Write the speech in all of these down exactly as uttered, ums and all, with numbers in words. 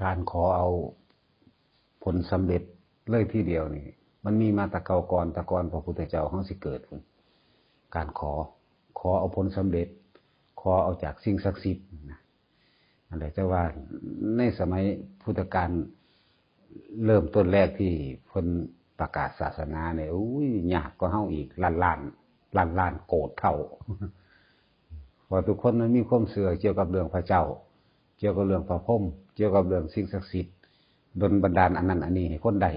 การขอเอาผลสำเร็จเลยทีเดียวนี่ มันมีมาแต่เก่าก่อน แต่ก่อนพระพุทธเจ้าเฮาสิเกิดพุ้น การขอ ขอเอาผลสำเร็จ ขอเอาจากสิ่งศักดิ์สิทธิ์นะ อันใดแต่ว่าในสมัยพุทธกาล เริ่มต้นแรกที่เพิ่นประกาศศาสนาเนี่ย อุ้ย ยากกว่าเฮาอีก ล้านล้าน ล้านล้านโกดเท่า เพราะทุกคนมันมีความเชื่อเกี่ยวกับเรื่องพระเจ้า เกี่ยวกับเรื่องพระพรหม เกี่ยวกับเรื่องสิ่งศักดิ์สิทธิ์ ดลบันดาลอันนั้นอันนี้ให้คนได้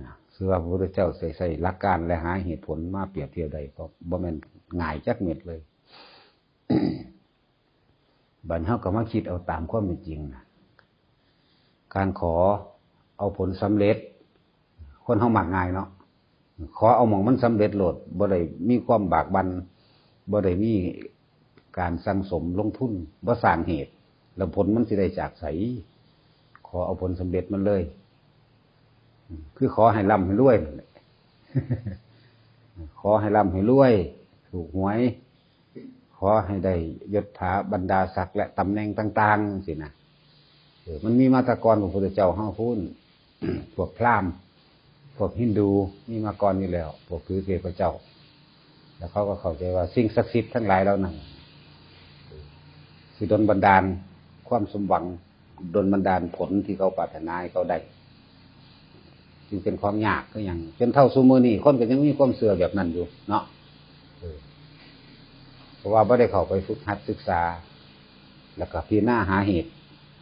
นะ คือว่าพระพุทธเจ้าใช้ ใช้หลักการและหาเหตุผลมาเปรียบเทียบได้ ก็บ่แม่นง่ายจักเม็ดเลย บัดเฮาก็มาคิดเอาตามความเป็นจริงนะ การขอเอาผลสำเร็จ คนเฮามักง่ายเนาะ ขอเอาหม่องมันสำเร็จโลด บ่ได้มีความบากบั่น บ่ได้มีการสั่งสมลงทุน บ่สร้างเหตุ แล้วผลมันสิได้จากไส ขอเอาผลสำเร็จมันเลย คือขอให้ร่ำให้รวยนั่นแหละ ขอให้ร่ำให้รวย ถูกหวย ขอให้ได้ยศถาบรรดาศักดิ์และตำแหน่งต่างๆ สินะ เออ มันมีมาแต่ก่อนพระพุทธเจ้าเฮาพุ้น พวกพราหมณ์ พวกฮินดู มีมาก่อนอยู่แล้ว พวกถือเทพเจ้า แล้วเขาก็เข้าใจว่าสิ่งศักดิ์สิทธิ์ทั้งหลายเหล่านั้น สิดลบันดาลความสมหวัง ดลบันดาลผลที่เขาปรารถนาให้เขาได้ จึงเป็นของยากคือหยัง จนเท่าซุมื้อนี้คนก็ยังมีความเชื่อแบบนั้นอยู่เนาะ เออ เพราะว่าบ่ได้เข้าไปฝึกหัดศึกษา แล้วก็พิจารณาหาเหตุ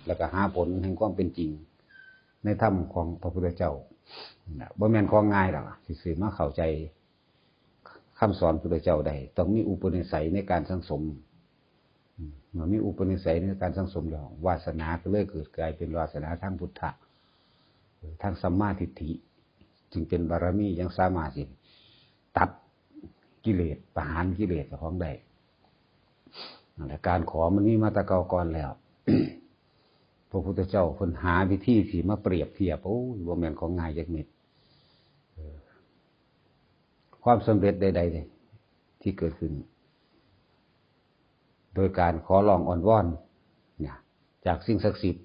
แล้วก็หาผลแห่งความเป็นจริง ในธรรมของพระพุทธเจ้านะ บ่แม่นของง่ายดอกที่สิมาเข้าใจคำสอนพระพุทธเจ้าได้ ต้องมีอุปนิสัยในการสั่งสม อืม เมื่อมีอุปนิสัยในการสั่งสมแล้ว วาสนาก็เลยเกิดกลายเป็นวาสนาทางพุทธะ ทางสัมมาทิฏฐิ จึงเป็นบารมียังสามารถสิตัดกิเลส ประหารกิเลสเจ้าของได้ นั่นแหละ การขอมันมีมาแต่เก่าก่อนแล้ว พระพุทธเจ้าเพิ่นหาวิธีที่มาเปรียบเทียบ โอ้ย บ่แม่นของง่ายจักเม็ด เออ ความสำเร็จใดๆที่เกิดขึ้น โดยการขอร้องอ้อนวอนเนี่ย จากสิ่งศักดิ์สิทธิ์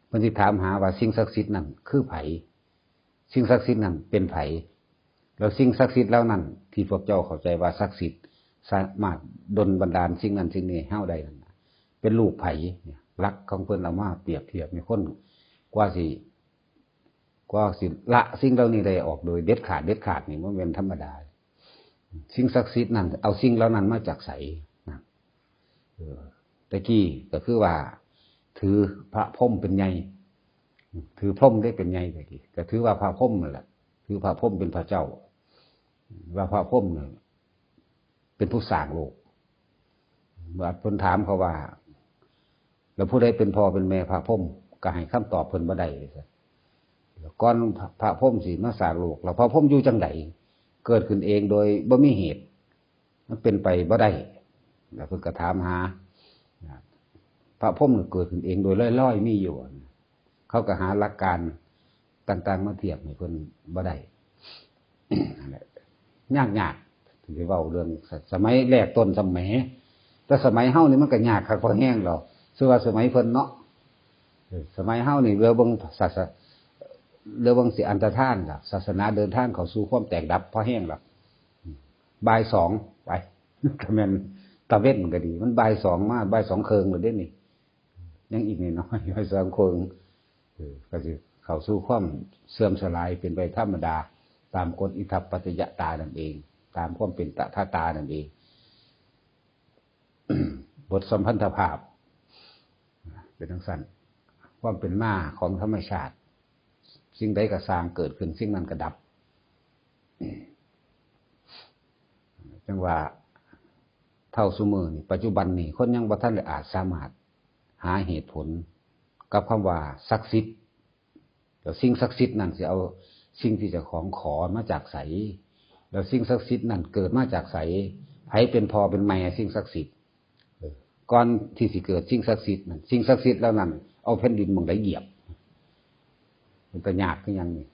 เพิ่นสิถามหาว่าสิ่งศักดิ์สิทธิ์นั่นคือไผ สิ่งศักดิ์สิทธิ์นั่นเป็นไผ แล้วสิ่งศักดิ์สิทธิ์เหล่านั้นที่พวกเจ้าเข้าใจว่าศักดิ์สิทธิ์ สามารถดลบันดาลสิ่งนั้นสิ่งนี้ให้เฮาได้นั่นน่ะ เป็นลูกไผเนี่ย หลักของเพิ่นเอามาเปรียบเทียบให้คน กว่าสิ กว่าสิละสิ่งเหล่านี้ได้ออกโดยเด็ดขาด เด็ดขาดนี่บ่แม่นธรรมดา สิ่งศักดิ์สิทธิ์นั่น เอาสิ่งเหล่านั้นมาจากไสนะ เออ แต่กี้ก็คือว่า ถือพระพรหมเป็นใหญ่ ถือพรหมได้เป็นใหญ่แต่กี้ ก็ถือว่าพระพรหมนั่นแหละ ถือพระพรหมเป็นพระเจ้า ว่าพระพรหมเนี่ยเป็นผู้สร้างโลก เมื่อเพิ่นถามเขาว่า แล้วผู้ใดเป็นพ่อเป็นแม่พระพรหม ก็ให้คำตอบเพิ่นบ่ได้ แล้วก่อนพระพรหมสิมาสร้างโลก แล้วพระพรหมอยู่จังใด เกิดขึ้นเองโดยบ่มีเหตุ มันเป็นไปบ่ได้ แล้วเพิ่นก็ถามหา พระพรหมเกิดขึ้นเองโดยลอยๆ มีอยู่ เขาก็หาหลักการต่างๆ มาเทียบให้เพิ่นบ่ได้ นั่นแหละ ยากๆ ที่เว้าเรื่องส- สมัยแรกต้นสมัย แต่สมัยเฮานี่มันก็ยากคักพอแฮงแล้ว คือว่าสมัยเพิ่นเนาะ เออ สมัยเฮานี่เหลือเบิ่งศาส- เหลือเบิ่งสิอันตรธานล่ะ ศาสนาเดินทางเข้าสู่ความแตกดับพอแฮงแล้ว บ่ายสองไป ก็แม่นตะเว็นก็ดี มันบ่ายสองมา บ่ายสองครึ่งแล้วเด้นี่ ยังอีกน้อยๆ บ่ายสองครึ่ง เออ ก็สิเข้าสู่ความเสื่อมสลายเป็นไปธรรมดา ตามกฎอิทัปปัจจยตานั่นเอง ตามความเป็นตถาตานั่นเอง บทสัมพันธภาพ เป็นจั่งซั้น ความเป็นมาของธรรมชาติ สิ่งใดก็สร้างเกิดขึ้น สิ่งนั้นก็ดับ จั่งว่าเท่าซุมื้อนี้ ปัจจุบันนี้ คนยังบ่ทันได้อาจสามารถหาเหตุผลกับคำว่าศักดิ์สิทธิ์ แล้วสิ่งศักดิ์สิทธิ์นั่นสิเอาสิ่งที่เจ้าของขอมาจากไส แล้วสิ่งศักดิ์สิทธิ์นั่นเกิดมาจากไส ไผเป็นพ่อเป็นแม่สิ่งศักดิ์สิทธิ์ เออ ก่อนที่สิเกิดสิ่งศักดิ์สิทธิ์นั่น สิ่งศักดิ์สิทธิ์เหล่านั้นเอาแผ่นดินหม่องใดเหยียบ มันก็ยากคือหยังนี่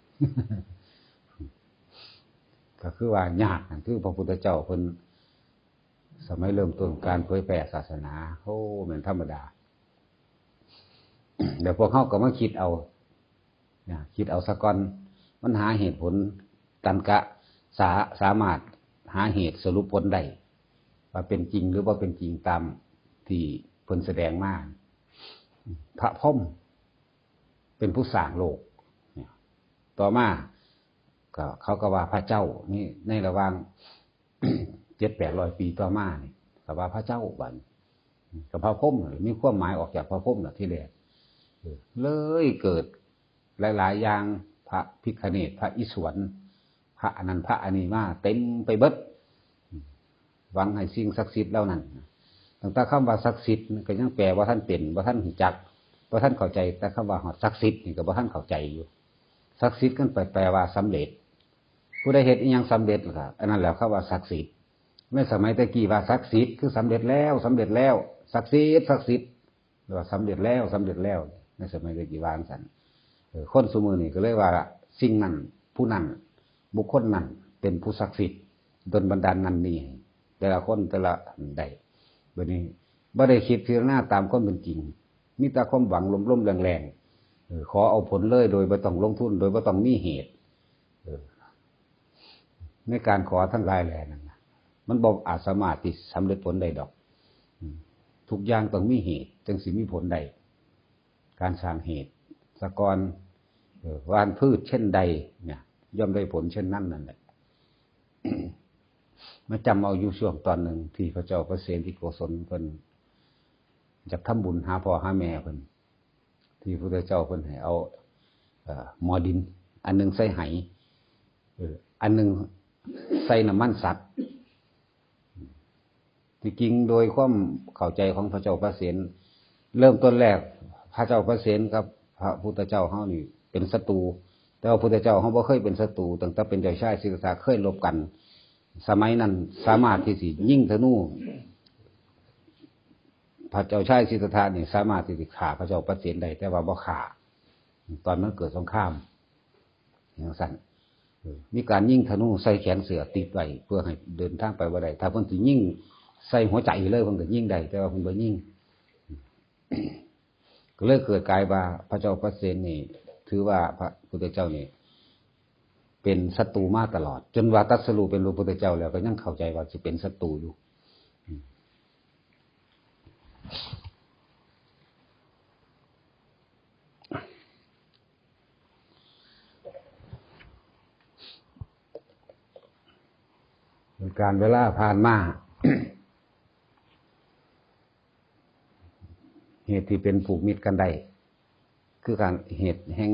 ก็คือว่ายากนั่น คือพระพุทธเจ้าเพิ่น สมัยเริ่มต้นการเผยแผ่ศาสนา โอ้ แม่นธรรมดา แล้วพวกเฮาก็มาคิดเอา นะ คิดเอาซะก่อน มันหาเหตุผล ตัรกะ สา- สามารถหาเหตุสรุปผลได้ ว่าเป็นจริงหรือบ่เป็นจริงตามที่เพิ่นแสดงมา พระพรหมเป็นผู้สร้างโลก เนี่ย ต่อมาก็เขาก็ว่าพระเจ้า นี่ในระหว่าง เจ็ดแปดร้อยปีต่อมานี่ ก็ว่าพระเจ้าบัดนี้ ก็พระพรหมนี่มีความหมายออกจากพระพรหมล่ะทีแรก เออ เลยเกิดหลายๆอย่าง พระพิฆเนศ พระอิศวร พระอันนั้นพระอันนี้มาเต็มไปเบิด หวังให้สิ่งศักดิ์สิทธิ์เหล่านั้น ตั้งแต่คำว่าศักดิ์สิทธิ์ก็ยังแปลบ่ทันเป็น บ่ทันรู้จัก บ่ทันเข้าใจ แต่คำว่าฮอดศักดิ์สิทธิ์นี่ก็บ่ทันเข้าใจอยู่ ศักดิ์สิทธิ์กันไปแปลว่าสำเร็จ ผู้ใดเฮ็ดอิหยังสำเร็จล่ะ อันนั้นแหละเขาว่าศักดิ์สิทธิ์ ในสมัยแต่กี้ว่าศักดิ์สิทธิ์คือสำเร็จแล้ว สำเร็จแล้ว ศักดิ์สิทธิ์ ศักดิ์สิทธิ์ หรือว่าสำเร็จแล้ว สำเร็จแล้ว ในสมัยแต่กี้ว่าจั่งซั้น เออ คนซุมื้อนี้ก็เลยว่าสิ่งนั้น ผู้นั้น บุคคลนั้นเป็นผู้ศักดิ์สิทธิ์ ดลบันดาลนั่นนี่ แต่ละคนแต่ละได้ บัดนี้บ่ได้คิดพิจารณาตามความเป็นจริง มีแต่ความหวังลมๆแรงๆ เออ ขอเอาผลเลยโดยบ่ต้องลงทุน โดยบ่ต้องมีเหตุ เออ ในการขอทั้งหลายแหล่นั้นน่ะ มันบ่อาจสามารถที่สำเร็จผลได้ดอก อืม ทุกอย่างต้องมีเหตุ จั่งสิมีผลได้ การสร้างเหตุซะก่อน เออ หว่านพืชเช่นใด เนี่ย ย่อมได้ผลเช่นนั้นนั่นแหละ มาจำเอาอยู่ช่วงตอนหนึ่งที่พระเจ้าประเสนที่โกศลเพิ่นอยากทำบุญหาพ่อหาแม่เพิ่น ที่พระพุทธเจ้าเพิ่นให้เอา เอ่อ หม้อดินอันหนึ่งใส่ไห เออ อันหนึ่งใส่น้ำมันสัตว์ ที่จริงโดยความเข้าใจของพระเจ้าประเสน เริ่มต้นแรก พระเจ้าประเสนกับพระพุทธเจ้าเฮานี่เป็นศัตรู แต่ว่าพุทธเจ้าเฮาบ่เคยเป็นศัตรู ตั้งแต่เป็นเจ้าชายสิทธัตถะเคยรบกัน สมัยนั้นสามารถที่สิยิงธนู พระเจ้าชายสิทธัตถะนี่สามารถที่สิฆ่าพระเจ้าประเสนได้ แต่ว่าบ่ฆ่า ตอนมันเกิดสงคราม จั่งซั้น เออ มีการยิงธนูใส่แขนเสื้อติดไว้ เพื่อให้เดินทางไปบ่ได้ ถ้าเพิ่นสิยิงใส่หัวใจเลย เพิ่นก็ยิงได้ แต่ว่าเพิ่นบ่ยิง ก็เลยเกิดกลายว่าพระเจ้าประเสนนี่ ถือว่าพระพุทธเจ้านี่เป็นศัตรูมาตลอด จนว่าตรัสรู้เป็นพระพุทธเจ้าแล้วก็ยังเข้าใจว่าสิเป็นศัตรูอยู่ อืม การเวลาผ่านมา เหตุที่เป็นผูกมิตรกันได้ คือการเหตุแห่ง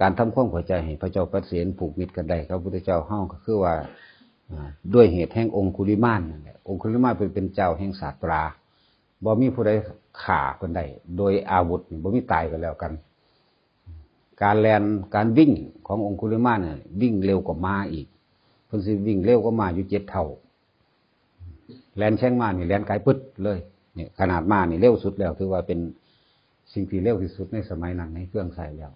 การทำความเข้าใจให้พระเจ้าประเสนผูกมิตรกันได้กับพระพุทธเจ้าเฮาก็คือว่า อ่า ด้วยเหตุแห่งองคุลิมานนั่นแหละ องคุลิมานเป็น เป็นเจ้าแห่งศาสตรา บ่มีผู้ใดฆ่าเพิ่นได้ โดยอาวุธนี่บ่มีตายกันแล้วกัน การแล่น การวิ่งขององคุลิมานเนี่ย วิ่งเร็วกว่าม้าอีก เพิ่นสิวิ่งเร็วกว่าม้าอยู่เจ็ดเท่า แล่นแข่งม้านี่แล่นไกลปึ๊ดเลย เนี่ย ขนาดม้านี่เร็วสุดแล้ว ถือว่าเป็นสิ่งที่เร็วที่สุดในสมัยนั้นในเครื่องใช้แล้ว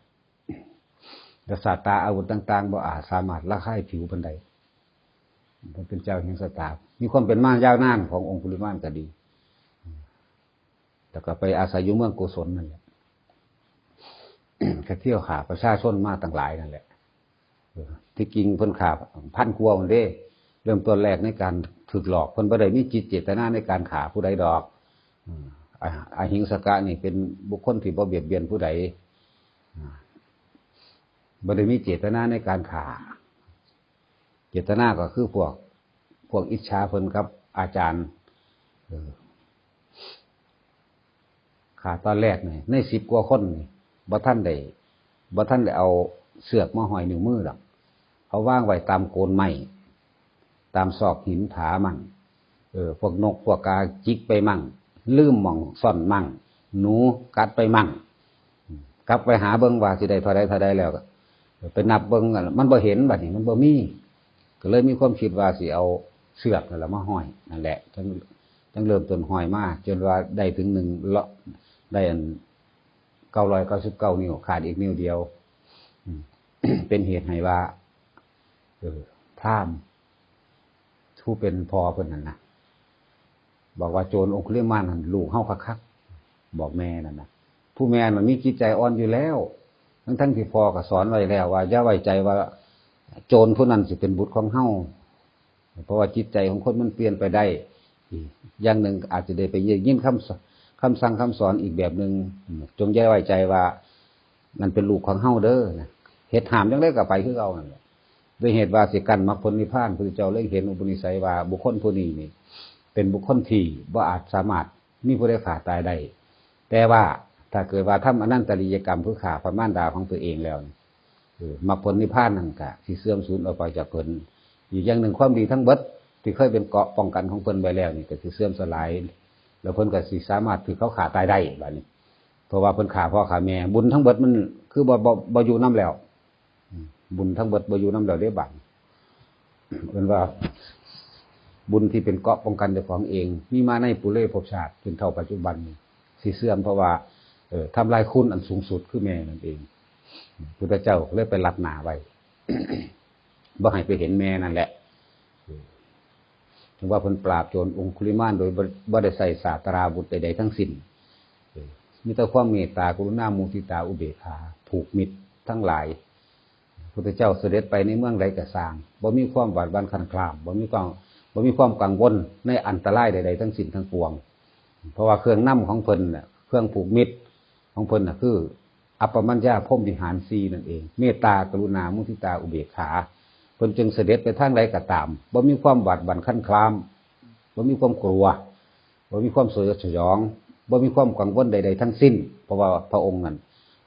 และศาสตราอาวุธต่างๆ บ่อาจสามารถละคายผิวเพิ่นได้ เพิ่นเป็นเจ้าแห่งศาสตรา มีความเป็นมายาวนานขององคุลิมานก็ดี แล้วก็ไปอาศัยอยู่เมืองโกศลนั่นแหละ ก็เที่ยวฆ่าประชาชนมาตั้งหลายนั่นแหละ เออ ที่จริงเพิ่นฆ่าพันกว่าคนเด้ เริ่มต้นแรกในการถูกหลอก เพิ่นบ่ได้มีจิตเจตนาในการฆ่าผู้ใดดอก อืม อ- อหิงสกะนี่เป็นบุคคลที่บ่เบียดเบียนผู้ใด อ่า บ่ได้มีเจตนาในการฆ่า เจตนาก็คือพวก พวกอิจฉาเพิ่นกับอาจารย์ เออ ฆ่าตอนแรกนี่ ในสิบกว่าคนนี่ บ่ทันได้ บ่ทันได้เอาเชือกมาห้อยนิ้วมือดอก เอาวางไว้ตามโคนไม้ ตามซอกหินผามั่ง เออ พวกนกพวกกาจิกไปมั่ง ลืมหม่องซ่อนมั่ง หนูกัดไปมั่ง กลับไปหาเบิ่งว่าสิได้เท่าใดเท่าใดแล้วก็ไปนับเบิ่ง มันบ่เห็นบัดนี้ มันบ่มี ก็เลยมีความคิดว่าสิเอาเชือกนั่นแหละมาห้อย นั่นแหละ จั่ง จั่งเริ่มต้นห้อยมา จนว่าได้ถึงหนึ่งเลาะ ได้อันเก้าร้อยเก้าสิบเก้านิ้ว ขาดอีกนิ้วเดียว อืม เป็นเหตุให้ว่า เออ พราหมณ์ผู้เป็นพ่อเพิ่นนั่นนะ บอกว่าโจรองคุลิมานนั่นลูกเฮาคักๆ บอกแม่นั่นนะ ผู้แม่มันมีจิตใจอ่อนอยู่แล้ว ทั้งๆที่พ่อก็สอนไว้แล้วว่าอย่าไว้ใจว่าโจรผู้นั้นสิเป็นบุตรของเฮา เพราะว่าจิตใจของคนมันเปลี่ยนไปได้ อย่างหนึ่งอาจจะได้ไปยินคำส- คำสั่งคำสอนอีกแบบหนึ่ง จงอย่าไว้ใจว่านั่นเป็นลูกของเฮาเด้อนะ เฮ็ดห้ามจั่งใดก็ไปคือเก่านั่นแหละ ด้วยเหตุว่าสิกั้นมรรคผลนิพพาน พระพุทธเจ้าเลยเห็นอุปนิสัยว่าบุคคลผู้นี้นี่ เป็นบุคคลที่บ่อาจสามารถมีผู้ใดฆ่าตายได้ แต่ว่าถ้าเกิดว่าทำอนันตริยกรรมคือฆ่าพระมารดาของตัวเองแล้วนี่ เออ มรรคผลนิพพานนั่นก็สิเสื่อมสูญออกไปจากเพิ่น อีกอย่างหนึ่งความดีทั้งเบิดที่เคยเป็นเกราะป้องกันของเพิ่นไว้แล้วนี่ก็สิเสื่อมสลาย แล้วเพิ่นก็สิสามารถถือเขาฆ่าตายได้บัดนี้ เพราะว่าเพิ่นฆ่าพ่อฆ่าแม่ บุญทั้งเบิดมันคือบ่ บ่ บ่อยู่นำแล้ว อืม บุญทั้งเบิดบ่อยู่นำแล้วเด้บัดนี้ เพิ่นว่า บุญที่เป็นเกราะป้องกันเจ้าของเอง มีมาในปุเรภพชาติจนเท่าปัจจุบันนี้ สิเสื่อมเพราะว่า เอ่อ ทำลายคุณอันสูงสุดคือแม่นั่นเอง พุทธเจ้าเลยไปลัดหน้าไว้ บ่ให้ไปเห็นแม่นั่นแหละ ถึงว่าเพิ่นปราบโจรองคุลิมานโดยบ่- บ่ได้ใช้ศาสตราวุธใดๆทั้งสิ้น เออ มีแต่ความเมตตากรุณามุทิตาอุเบกขา ผูกมิตรทั้งหลาย พุทธเจ้าเสด็จไปในเมืองใดก็ซ่าง บ่มีความหวาดหวั่นคลานคลาม บ่มีความ- บ่มีความกังวลในอันตรายใดๆทั้งสิ้นทั้งปวง เพราะว่าเครื่องนำของเพิ่นน่ะ เครื่องผูกมิตรของเพิ่นน่ะคือ อัปปมัญญาพรหมวิหารสี่นั่นเอง เมตตากรุณามุทิตาอุเบกขา เพิ่นจึงเสด็จไปทางใดก็ตาม บ่มีความหวาดหวั่นคลานคลาม บ่มีความกลัว บ่มีความสยดสยอง บ่มีความกังวลใดๆทั้งสิ้น เพราะว่าพระองค์นั้น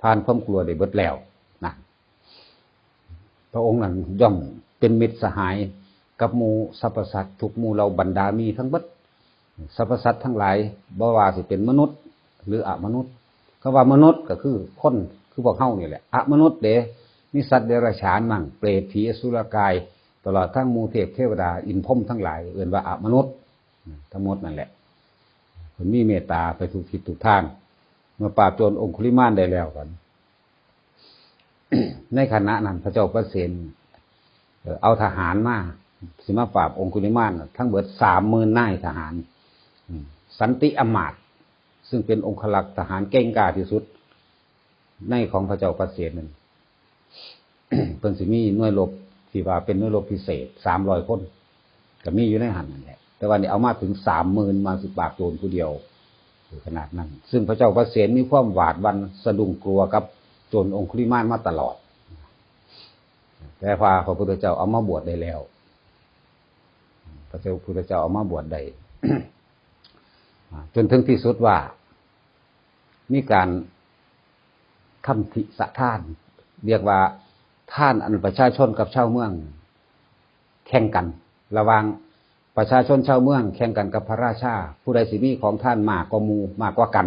ผ่านความกลัวได้เบิดแล้วนะ พระองค์นั้นย่อมเป็นมิตรสหายกับหมู่สรรพสัตว์ทุกหมู่เหล่าบรรดามีทั้งเบิด สรรพสัตว์ทั้งหลาย บ่ว่าสิเป็นมนุษย์หรืออมนุษย์ คำว่ามนุษย์ก็คือคน คือพวกเฮานี่แหละ อมนุษย์เด้ มีสัตว์เดรัจฉานมั่ง เปรต ผี อสุรกาย ตลอดทั้งหมู่เทพเทวดา อินทร์พรหมทั้งหลาย เอิ้นว่าอมนุษย์ ทั้งหมดนั่นแหละ เพิ่นมีเมตตาไปทุกทิศทุกทาง เมื่อปราบโจรองคุลิมานได้แล้วกัน ในขณะนั้นพระเจ้าปเสน เอ่อ เอาทหารมา สิมาปราบองคุลิมานน่ะ ทั้งเบิดสามหมื่นนายทหาร อืม สันติอำมาตย์ ซึ่งเป็นองครักษ์ทหารเก่งกล้าที่สุด ในของพระเจ้าปเสนนั่น เพิ่นสิมีหน่วยรบที่ว่าเป็นหน่วยรบพิเศษสามร้อยคน ก็มีอยู่ในหั่นนั่นแหละ แต่ว่านี่เอามาถึงสามหมื่น มาสิปราบโจรผู้เดียว คือขนาดนั้น ซึ่งพระเจ้าปเสนมีความหวาดหวั่นสะดุ้งกลัวกับโจรองคุลิมานมาตลอด แต่ว่าพระพุทธเจ้าเอามาบวชได้แล้ว พระเจ้าพุทธเจ้าเอามาบวชได้ อ่า จนถึงที่สุดว่า มีการทำทิสะทาน เรียกว่าทานอันประชาชนกับชาวเมืองแข่งกัน ระหว่างประชาชนชาวเมืองแข่งกันกับพระราชา ผู้ใดสิมีของทานมากกว่าหมู่ มากกว่ากัน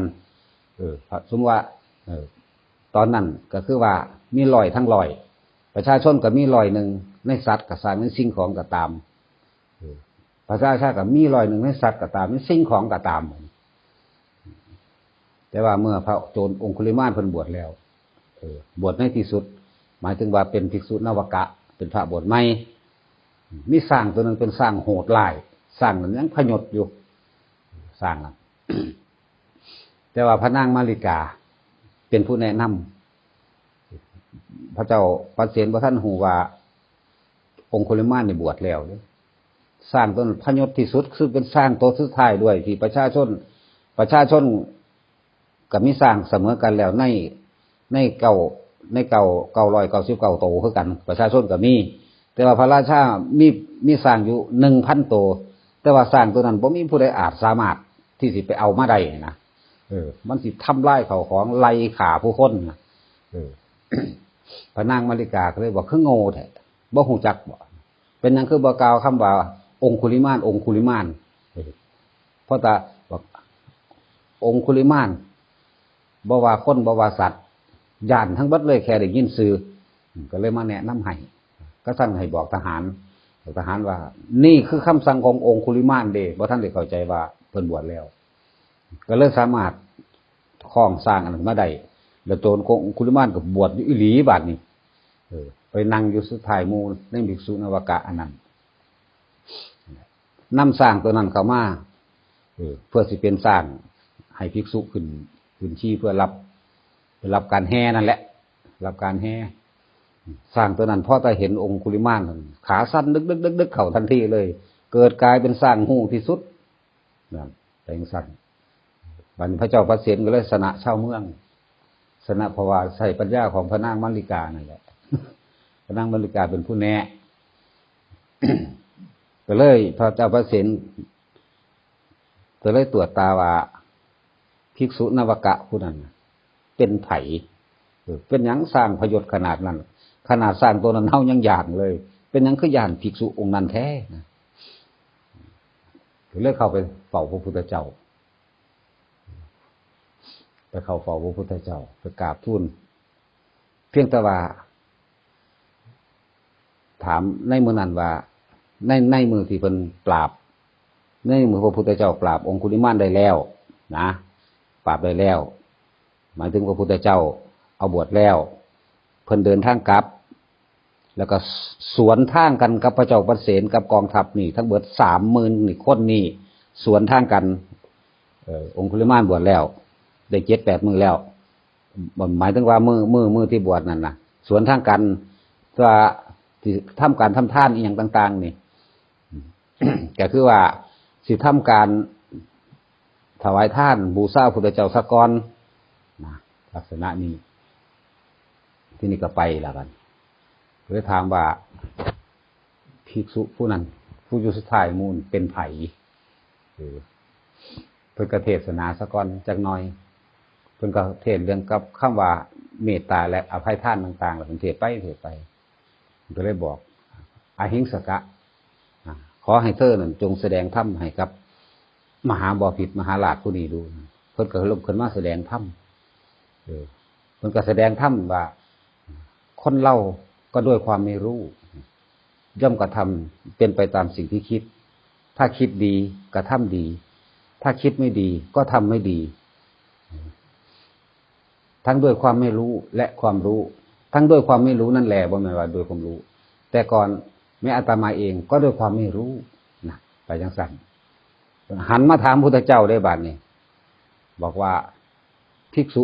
เออ สมมุติว่า เออ ตอนนั้นก็คือว่ามีร้อยทั้งร้อย ประชาชนก็มีร้อยหนึ่งในสัตว์ก็ซ่าง ในสิ่งของก็ตาม เออ ประชาชาติก็มีร้อยหนึ่งในสัตว์ก็ตาม ในสิ่งของก็ตาม แต่ว่าเมื่อพระโจรองคุลิมานเพิ่นบวชแล้ว เออ บวชในที่สุด หมายถึงว่าเป็นภิกษุนวกะ เป็นพระบวชใหม่ มีช้างตัวหนึ่งเป็นช้างโหดร้าย ช้างนั้นยังพยศอยู่ ช้างนั้น แต่ว่าพระนางมาริกาเป็นผู้แนะนำ พระเจ้าปเสนบ่ทันฮู้ว่าองคุลิมานนี่บวชแล้วเด้ ช้างตัวนั้นพยศที่สุด คือเป็นช้างตัวสุดท้ายด้วย ที่ประชาชน ประชาชนก็มีช้างเสมอกันแล้วใน ในเก้า ในเก้า เก้าร้อยเก้าสิบเก้าโตคือกัน ประชาชนก็มี แต่ว่าพระราชามี มีช้างอยู่หนึ่งพันโต แต่ว่าช้างตัวนั้นบ่มีผู้ใดอาจสามารถที่สิไปเอามาได้นะ เออ มันสิทำลายข้าวของ ไล่ฆ่าผู้คนนะ เออ พระนางมาริกาก็เลยบอก คือโง่แท้ บ่ฮู้จักบ่ เป็นหยังคือบ่กล่าวคำว่าองคุลิมาน องคุลิมาน เออ เพราะแต่บอกองคุลิมาน บ่ว่าคนบ่ว่าสัตว์ ย้านทั้งเบิดเลย แค่ได้ยินชื่อ อืม ก็เลยมาแนะนำให้ ก็สั่งให้บอกทหาร บอกทหารว่า นี่คือคำสั่งขององคุลิมานเด้ บ่ทันได้เข้าใจว่าเพิ่นบวชแล้ว ก็เลยสามารถคล้องช้างอันนั้นมาได้ แล้วโจรองคุลิมานก็บวชอยู่อีหลีบาดนี้ เออ ไปนั่งอยู่สุดท้ายหมู่ในภิกษุนวกะอันนั้น นำช้างตัวนั้นเข้ามา เออ เพื่อสิเป็นช้างให้ภิกษุขึ้น ขึ้นขี่เพื่อรับ ไปรับการแห่นั่นแหละ รับการแห่ ช้างตัวนั้นพอแต่เห็นองคุลิมานนั่น ขาสั่นดึกดึกดึกดึกเข้าทันทีเลย เกิดกลายเป็นช้างฮู้ที่สุดนะ เป็นจั่งซั้น บัดนี้พระเจ้าพระเสนก็เลยชนะชาวเมือง ชนะเพราะว่าใช้ปัญญาของพระนางมัลลิกานั่นแหละ พระนางมัลลิกาเป็นผู้แนะ ก็เลยพระเจ้าพระเสนก็เลยตรวจตาว่า ภิกษุนวกะผู้นั้นน่ะเป็นไผ เออ เป็นหยังช้างพยศขนาดนั้น ขนาดช้างตัวนั้นเฮายังย้านเลย เป็นหยังคือย้านภิกษุองค์นั้นแท้นะ ก็เลยเข้าไปเฝ้าพระพุทธเจ้า ไปเข้าเฝ้าพระพุทธเจ้า ไปกราบทูล เพียงแต่ว่า ถามในมื้อนั้นว่า ใน ในมื้อที่เพิ่นปราบ ในมื้อพระพุทธเจ้าปราบองคุลิมานได้แล้วนะ ปราบได้แล้ว หมายถึงพระพุทธเจ้าเอาบวชแล้ว เพิ่นเดินทางกลับ แล้วก็สวนทางกันกับพระเจ้าปเสนกับกองทัพนี่ ทั้งเบิดสามหมื่นนี่คนนี่ สวนทางกัน เอ่อ องคุลิมานบวชแล้ว ได้เจ็ดแปดมื้อแล้ว หมายถึงว่ามื้อ มื้อ มื้อที่บวชนั่นนะ สวนทางกัน ว่าที่ทำการทำทานอีหยังต่างๆ นี่ ก็คือว่าสิทำการถวายทานบูชาพุทธเจ้าซะก่อนนะ ลักษณะนี้ ที่นี่ก็ไปแล้วกัน ก็เลยถามว่า ภิกษุผู้นั้น ผู้อยู่สุดท้ายหมู่เป็นไผ เออ เพิ่นก็เทศนาซะก่อนจักหน่อย เพิ่นก็เทศเรื่องกับคำว่าเมตตาและอภัยทานต่างๆ แล้วเพิ่นเทศไปเทศไป ก็เลยบอก อหิงสกะ อ่า ขอให้เธอนั่นจงแสดงธรรมให้กับมหาบพิตรมหาราชผู้นี้ดู เพิ่นก็ลุกขึ้นมาแสดงธรรม เออ เพิ่นก็แสดงธรรมว่า คนเราก็ด้วยความไม่รู้ ย่อมกระทำเป็นไปตามสิ่งที่คิด ถ้าคิดดีกระทำดี ถ้าคิดไม่ดีก็ทำไม่ดี ทั้งด้วยความไม่รู้และความรู้ ทั้งด้วยความไม่รู้นั่นแหละ บ่แม่นว่าด้วยความรู้ แต่ก่อนแม้อาตมาเองก็ด้วยความไม่รู้นะ ไปจั่งซั้น หันมาถามพุทธเจ้าได้บัดนี้ บอกว่าภิกษุ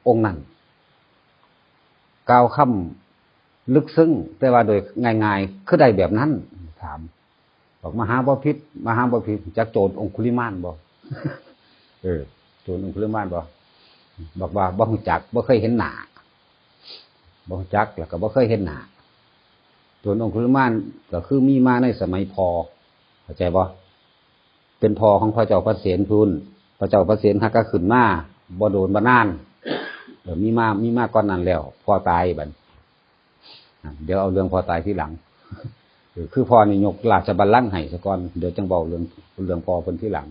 องค์นั้น กล่าวคำลึกซึ้ง แต่ว่าโดยง่ายๆ คือได้แบบนั้น ถาม บอกมหาบพิตร มหาบพิตร จักโจรองคุลิมานบ่ เออ โจรองคุลิมานบ่ บอกว่าบ่ฮู้จัก บ่เคยเห็นหน้า บ่ฮู้จัก แล้วก็บ่เคยเห็นหน้า โจรองคุลิมานก็คือมีมาในสมัยพ่อ เข้าใจบ่ เป็นพ่อของพระเจ้าพระเสนพู้น พระเจ้าพระเสนหากก็ขึ้นมา บ่โดนบ่นาน เออ มีมา มีมาก่อนนั้นแล้ว พ่อตายบัด อ่ะ เดี๋ยวเอาเรื่องพ่อตายทีหลัง เออ คือพ่อนี่ยกราชบัลลังก์ให้ซะก่อน เดี๋ยวจั่งเว้าเรื่อง เรื่องพ่อเพิ่นทีหลัง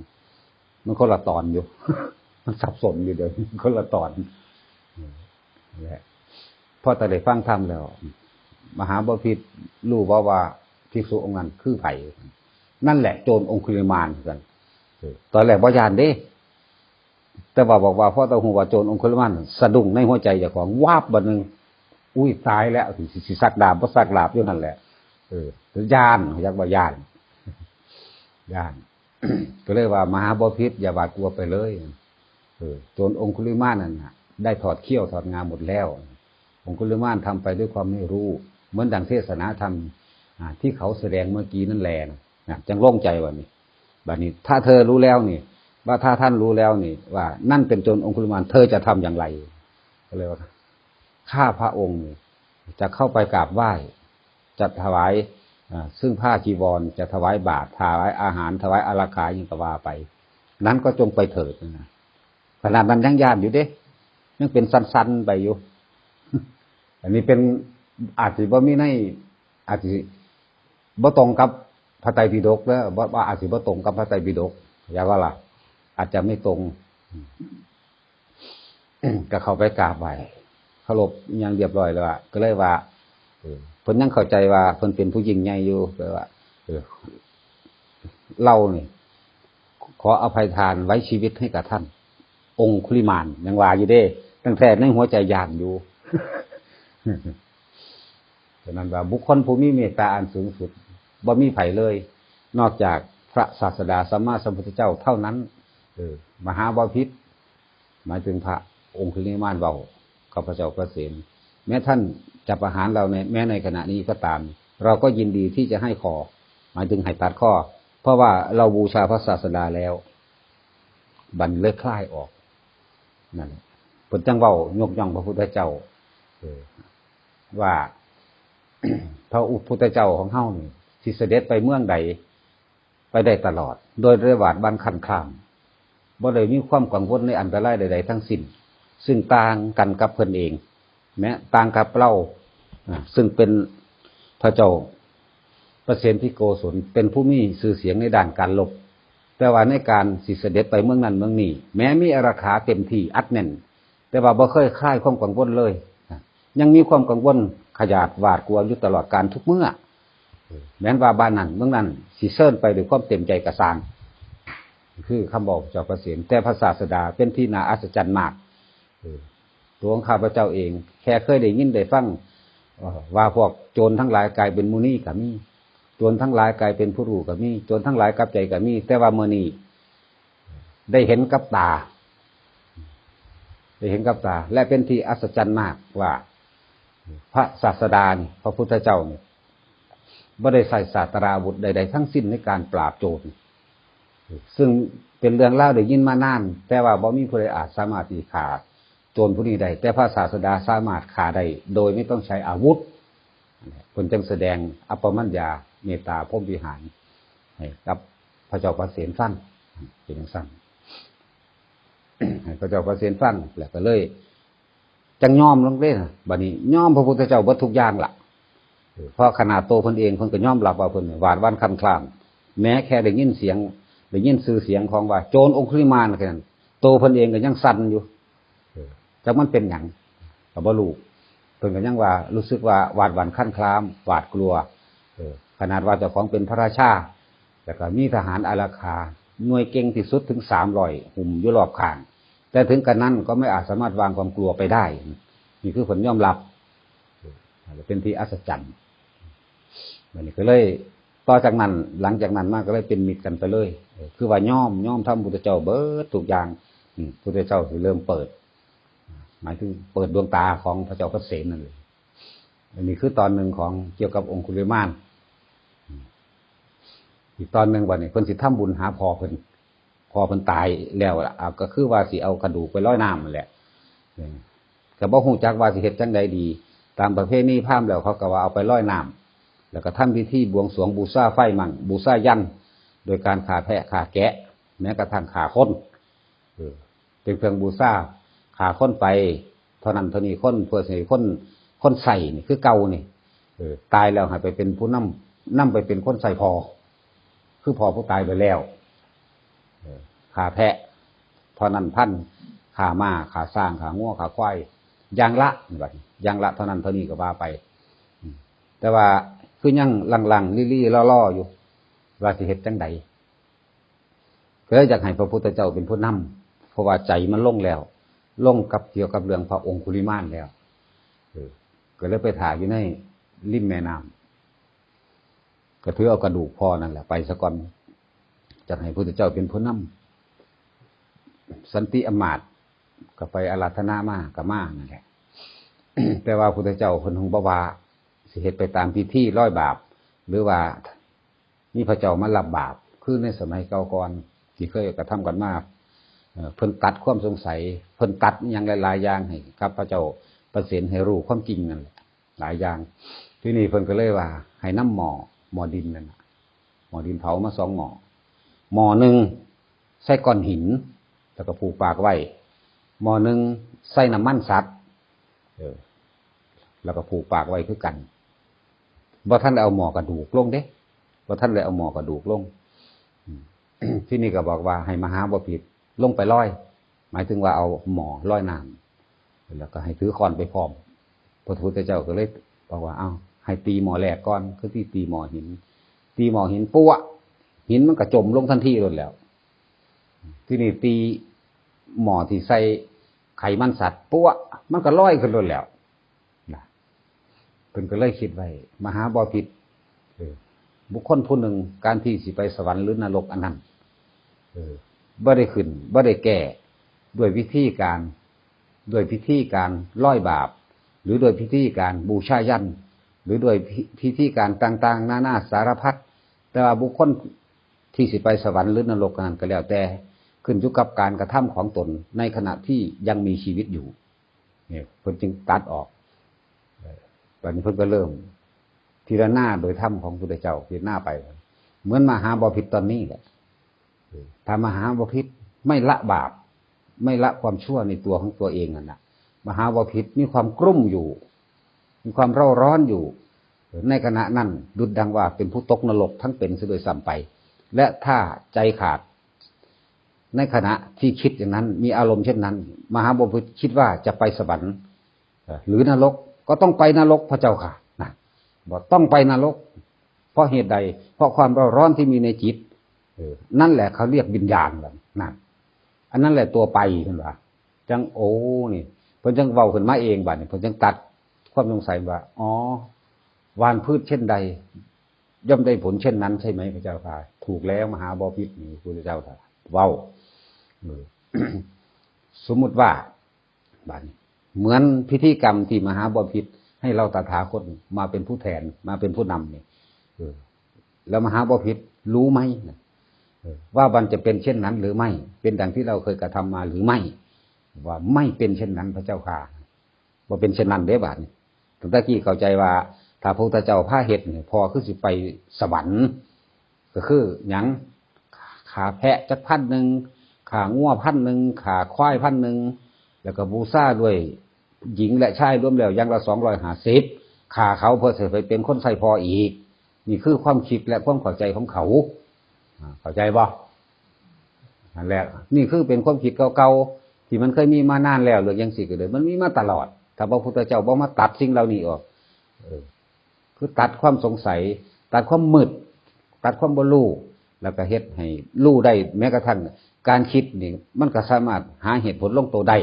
มันคนละตอนอยู่ มันสับสนอยู่เดี๋ยวนี้ คนละตอน เออ นั่นแหละ พอแต่ได้ฟังธรรมแล้ว มหาบพิตรรู้บ่ว่าภิกษุองค์นั้นคือไผ นั่นแหละโจรองคุลิมานคือกัน เออ ตอนแรกบ่ย้านเด้ แต่ว่าบอกว่าพอแต่ฮู้ว่าโจรองคุลิมาน สะดุ้งในหัวใจเจ้าของ วาบบัดหนึ่ง อุ้ย ตายแล้ว สิ สิสักดาบบ่สักดาบอยู่นั่นแหละ เออ ย้าน อยากว่าย้าน ย้าน ก็เลยว่ามหาบพิตรอย่าหวาดกลัวไปเลย เออ โจรองคุลิมานนั่นน่ะ ได้ถอดเขี้ยวถอดงาหมดแล้ว องคุลิมานทำไปด้วยความไม่รู้ เหมือนดังเทศนาธรรม อ่า ที่เขาแสดงเมื่อกี้นั่นแลนะ นะ จั่งโล่งใจว่านี่ บัดนี้ถ้าเธอรู้แล้วนี่ ว่าถ้าท่านรู้แล้วนี่ ว่านั่นเป็นโจรองคุลิมาน เธอจะทำอย่างไร ก็เลยว่า ข้าพระองค์นี่จะเข้าไปกราบไหว้ จะถวาย อ่า ซึ่งผ้าจีวร จะถวายบาตร ถวายอาหาร ถวายอารักขา อิหยังก็ว่าไป นั้นก็จงไปเถิดนะ ขนาดนั้นยังย้านอยู่เด้ ยังเป็นสันๆ ไปอยู่ อันนี้เป็น อาจสิบ่มีใน อาจสิบ่ตรงกับพระไตรปิฎกเด้อ บ่ บ่ อาจสิบ่ตรงกับพระไตรปิฎก อย่าว่าล่ะ อาจจะไม่ตรง ก็เข้าไปกราบไหว้ เคารพอิหยังเรียบร้อยแล้วอะ ก็เลยว่า เออ เพิ่นยังเข้าใจว่าเพิ่นเป็นผู้ยิ่งใหญ่อยู่ ก็เลยว่า เออ เรานี่ ขออภัยทานไว้ชีวิตให้กับท่าน องคุลิมาน ยังว่าอยู่เด้ ตั้งแต่ในหัวใจย้านอยู่ ฉะนั้นว่าบุคคลผู้มีเมตตาอันสูงสุด บ่มีไผเลย นอกจากพระศาสดาสัมมาสัมพุทธเจ้าเท่านั้น เออ มหาบพิตร หมายถึงพระ องคุลิมานเว้ากับพระเจ้าพระเสน แม้ท่านจะประหารเราใน แม้ในขณะนี้ก็ตาม เราก็ยินดีที่จะให้คอ หมายถึงให้ตัดคอ เพราะว่าเราบูชาพระศาสดาแล้ว บัดนี้เลยคลายออก นั่นแหละ เพิ่นจั่งเว้ายกย่องพระพุทธเจ้า เออ ว่า พระพุทธเจ้าของเฮานี่ สิเสด็จไปเมืองใด ไปได้ตลอด โดยบ่ได้หวาดหวั่นคลานคลาง บ่ได้มีความกังวลในอันตรายใดๆทั้งสิ้น ซึ่งต่างกันกับเพิ่นเอง แม้ต่างกับเรา อ่า ซึ่งเป็นพระเจ้าประเสนทิโกศล เป็นผู้มีชื่อเสียงในด้านการรบ แต่ว่าในการสิเสด็จไปเมืองนั้นเมืองนี้ แม้มีอารักขาเต็มที่อัดแน่น แต่ว่าบ่เคยคลายความกังวลเลย ยังมีความกังวลขยาดหวาดกลัวอยู่ตลอดกาลทุกเมื่อ แม้นว่าบ้านนั้นเมืองนั้นสิเชิญไปด้วยความเต็มใจกระซาง คือคำบอกเจ้าประเสน แต่พระศาสดาเป็นที่น่าอัศจรรย์มาก เออ ตัวของข้าพเจ้าเอง แค่เคยได้ยินได้ฟัง เอ่อ ว่าพวกโจรทั้งหลายกลายเป็นมุนีก็มี โจรทั้งหลายกลายเป็นผู้รู้ก็มี โจรทั้งหลายกลับใจก็มี แต่ว่ามื้อนี้ได้เห็นกับตา ได้เห็นกับตา และเป็นที่อัศจรรย์มากว่า พระศาสดานี่ พระพุทธเจ้านี่ บ่ได้ใช้ศาสตราอาวุธใดๆทั้งสิ้นในการปราบโจร ซึ่งเป็นเรื่องราวได้ยินมานาน แต่ว่าบ่มีผู้ใดอาจสามารถที่ฆ่าโจรผู้นี้ได้ แต่พระศาสดาสามารถฆ่าได้โดยไม่ต้องใช้อาวุธ เพิ่นจึงแสดงอัปปมัญญาเมตตาพรหมวิหารให้กับพระเจ้าประเสนฟัง เป็นจั่งซั้น ให้พระเจ้าประเสนฟัง แล้วก็เลย จั่งยอมลงเด้นะ บัดนี้ยอมพระพุทธเจ้าเบิดทุกอย่างละ เออ เพราะขนาดโตเพิ่นเองเพิ่นก็ยอมรับว่าเพิ่นหวาดหวั่นคลานคลาง แม้แค่ได้ยินเสียง ได้ยินชื่อเสียงของว่าโจรองคุลิมานแค่นั้น โตเพิ่นเองก็ยังสั่นอยู่ เออ จักมันเป็นหยัง ก็บ่รู้ เพิ่นก็ยังว่ารู้สึกว่าหวาดหวั่นคลานคลาง หวาดกลัว เออ ขนาดว่าเจ้าของเป็นพระราชา แล้วก็มีทหารอารักขา หน่วยเก่งที่สุดถึงสามร้อย หุ้มอยู่รอบข้าง แต่ถึงกระนั้นก็ไม่อาจสามารถวางความกลัวไปได้ นี่คือเพิ่นยอมรับ เออ เป็นที่อัศจรรย์ บัดนี้ก็เลย ต่อจากนั้น หลังจากนั้นมาก็เลยเป็นมิตรกันไปเลย เออ คือว่ายอม ยอมทำพุทธเจ้าเบิดทุกอย่าง อืม พุทธเจ้าสิเริ่มเปิด หมายถึงเปิดดวงตาของพระเจ้าประเสนนั่นเลย อันนี้คือตอนหนึ่งของเกี่ยวกับองคุลิมาน อีกตอนหนึ่งบัดนี้เพิ่นสิทำบุญหาพ่อเพิ่น พ่อเพิ่นตายแล้วล่ะ อ่า ก็คือว่าสิเอากระดูกไปลอยน้ำนั่นแหละ เออ ก็บ่ฮู้จักว่าสิเฮ็ดจั่งใดดี ตามประเพณีพราหมณ์แล้วเขาก็ว่าเอาไปลอยน้ำ แล้วก็ทำพิธีบวงสรวงบูชาไฟมั่ง บูชายัณ โดยการฆ่าแพะฆ่าแกะ แม้กระทั่งฆ่าคน เออ เป็นเครื่องบูชา ฆ่าคนไป เท่านั้นเท่านี้คน เพื่อสิให้คน คนใช้นี่คือเก่านี่ เออ ตายแล้วให้ไปเป็นผู้นำ นำไปเป็นคนใช้พ่อ คือพ่อผู้ตายไปแล้ว เออ ฆ่าแพะ เท่านั้นพัน ฆ่าม้า ฆ่าช้าง ฆ่างัว ฆ่าควาย อย่างละ บัดนี้ อย่างละเท่านั้นเท่านี้ก็ว่าไป อืม แต่ว่าคือยังลังๆ ลี่ๆ ล่อๆ อยู่ ว่าสิเฮ็ดจั่งใด ก็เลยอยากให้พระพุทธเจ้าเป็นผู้นำ เพราะว่าใจมันลงแล้ว ลงกับเกี่ยวกับเรื่องพระองคุลิมานแล้ว เออ ก็เลยไปถ่ายอยู่ในริมแม่น้ำ ก็ถือเอากระดูกพ่อนั่นแหละไปซะก่อน อยากให้พุทธเจ้าเป็นผู้นำ สันติอำมาตย์ก็ไปอาราธนามาก็มานั่นแหละ แต่ว่าพุทธเจ้าเพิ่นคงบ่ว่าสิเฮ็ดไปตามพิธีลอยบาป หรือว่ามีพระเจ้ามารับบาป คือในสมัยเก่าก่อนที่เคยกระทำกันมา เอ่อ เพิ่นตัดความสงสัย เพิ่นตัดอิหยังหลายๆอย่างให้กับพระเจ้าประเสนให้รู้ความจริงนั่นแหละ หลายอย่าง ทีนี้เพิ่นก็เลยว่าให้นำหม้อ หม้อดินนั่นน่ะ หม้อดินเผามาสองหม้อ หม้อหนึ่งใส่ก้อนหิน แล้วก็ผูกปากไว้ หม้อหนึ่งใส่น้ำมันสัตว์ เออ แล้วก็ผูกปากไว้คือกัน บ่ทันได้เอาหม้อกระดูกลงเด้ บ่ทันได้เอาหม้อกระดูกลง อืม ทีนี้ก็บอกว่าให้มหาบพิตรลงไปลอย หมายถึงว่าเอาหม้อลอยน้ำ แล้วก็ให้ถือค้อนไปพร้อม พระพุทธเจ้าก็เลยบอกว่า เอ้า ให้ตีหม้อแรกก่อน คือที่ตีหม้อหิน ตีหม้อหินปั๊วะ หินมันก็จมลงทันทีโลดแล้ว ทีนี้ตีหม้อที่ใส่ไขมันสัตว์ปั๊วะ มันก็ลอยขึ้นโลดแล้ว นะ เพิ่นก็เลยคิดไว้ มหาบพิตร เออ บุคคลผู้หนึ่ง การที่สิไปสวรรค์หรือนรกอันนั้น เออ บ่ได้ขึ้น บ่ได้แก้ด้วยวิธีการ ด้วยพิธีการร้อยบาป หรือด้วยพิธีการบูชายัญ หรือด้วยพิ พิธีการต่างๆ นานาสารพัด แต่ว่าบุคคลที่สิไปสวรรค์หรือนรกนั้นก็แล้วแต่ ขึ้นอยู่กับการกระทำของตนในขณะที่ยังมีชีวิตอยู่ เนี่ยเพิ่นจึงตัดออก เอ่อ บัดนี้เพิ่นก็เริ่มพิจารณาโดยธรรมของพุทธเจ้า พิจารณาไป เหมือนมหาบพิตรตอนนี้แหละ เออ ถ้ามหาบพิตรไม่ละบาป ไม่ละความชั่วในตัวของตัวเองนั่นน่ะ มหาบพิตรมีความกรุ่มอยู่ มีความเร่าร้อนอยู่ ในขณะนั้นดุจดังว่าเป็นผู้ตกนรกทั้งเป็นเสียด้วยซ้ำไป และถ้าใจขาด ในขณะที่คิดอย่างนั้น มีอารมณ์เช่นนั้น มหาบพิตรคิดว่าจะไปสวรรค์ เอ่อ หรือนรก ก็ต้องไปนรกพระเจ้าค่ะ นะ บอกต้องไปนรก เพราะเหตุใด เพราะความเร่าร้อนที่มีในจิต เออ นั่นแหละเขาเรียกวิญญาณกัน นั่น อันนั้นแหละตัวไป เห็นปะ จังโอ้ นี่ เพิ่นจังเว้าขึ้นมาเองบัดนี้ เพิ่นจังตัดความสงสัยว่า อ๋อ หว่านพืชเช่นใด ย่อมได้ผลเช่นนั้นใช่ไหมพระเจ้าค่ะ ถูกแล้วมหาบพิตร นี่พุทธเจ้าเว้า เออ สมมุติว่า บัดนี้ เหมือนพิธีกรรมที่มหาบพิตรให้เราตถาคตมาเป็นผู้แทน มาเป็นผู้นำนี่ เออ แล้วมหาบพิตรรู้ไหม เออ ว่ามันจะเป็นเช่นนั้นหรือไม่ เป็นดังที่เราเคยกระทำมาหรือไม่ ว่าไม่เป็นเช่นนั้นพระเจ้าค่ะ บ่เป็นเช่นนั้นเด้บัดนี้ ตั้งแต่กี้เข้าใจว่า ถ้าพระพุทธเจ้าพาเฮ็ดนี่ พ่อคือสิไปสวรรค์ ก็คือหยัง ฆ่าแพะจักพันหนึ่ง ฆ่างัวพันหนึ่ง ฆ่าควายพันหนึ่ง แล้วก็บูชาด้วยหญิงและชายรวมแล้วอย่างละสองร้อยห้าสิบ ฆ่าเขาเพื่อสิไปเป็นคนใส่พ่ออีก นี่คือความคิดและความเข้าใจของเขา อ่า เข้าใจบ่ นั่นแหละ นี่คือเป็นความคิดเก่าๆ ที่มันเคยมีมานานแล้ว เรื่องจังซี่ก็เลย มันมีมาตลอด ถ้าพระพุทธเจ้าบ่มาตัดสิ่งเหล่านี้ออก เออ คือตัดความสงสัย ตัดความมืด ตัดความบ่รู้ แล้วก็เฮ็ดให้รู้ได้ แม้กระทั่งการคิดนี่ มันก็สามารถหาเหตุผลลงตัวได้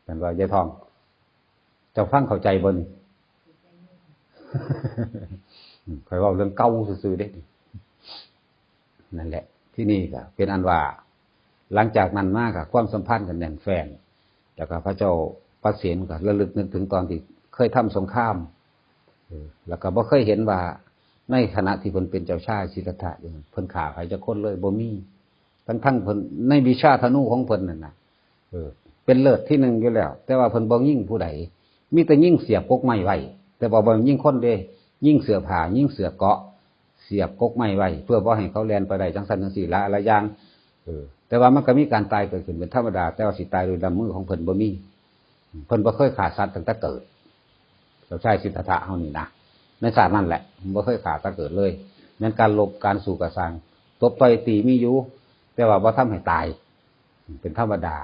แม่นบ่ ยายทอง เจ้าฟังเข้าใจบ่นี่ ข้อยเว้าเรื่องเก่าซื่อๆเด้ นั่นแหละ ที่นี่ก็เป็นอันว่า หลังจากนั้นมาก็ความสัมพันธ์กันแน่นแฟ้น แล้วก็พระเจ้าปเสนก็ระลึกนึกถึงตอนที่เคยทำสงคราม เออ แล้วก็บ่เคยเห็นว่าในขณะที่เพิ่นเป็นเจ้าชายสิทธัตถะอยู่นั่น เพิ่นฆ่าไผจักคนเลยบ่มี ทั้งๆเพิ่นในวิชาธนูของเพิ่นนั่นน่ะ เออ เป็นเลิศที่หนึ่งอยู่แล้ว แต่ว่าเพิ่นบ่ยิงผู้ใด มีแต่ยิงเสียบกกไม้ไว้ แต่ว่าบ่ยิงคนเด้ ยิงเสื้อผ้า ยิงเสื้อเกราะ เสียบกกไม้ไว้ เพื่อบ่ให้เขาแล่นไปได้จังซั่นจังซี่ละ หลายอย่าง เออ แต่ว่ามันก็มีการตายเกิดขึ้นเป็นธรรมดา แต่ว่าสิตายโดยลำมือของเพิ่นบ่มี เพิ่นบ่เคยฆ่าสัตว์ตั้งแต่เกิด เจ้าชายสิทธัตถะเฮานี่นะ ในชาตินั่นแหละ บ่เคยฆ่าตั้งแต่เกิดเลย แม่นการรบการสู้กะซ่าง ตบต่อยตีมีอยู่ แต่ว่าบ่ทำให้ตาย เป็นธรรมดา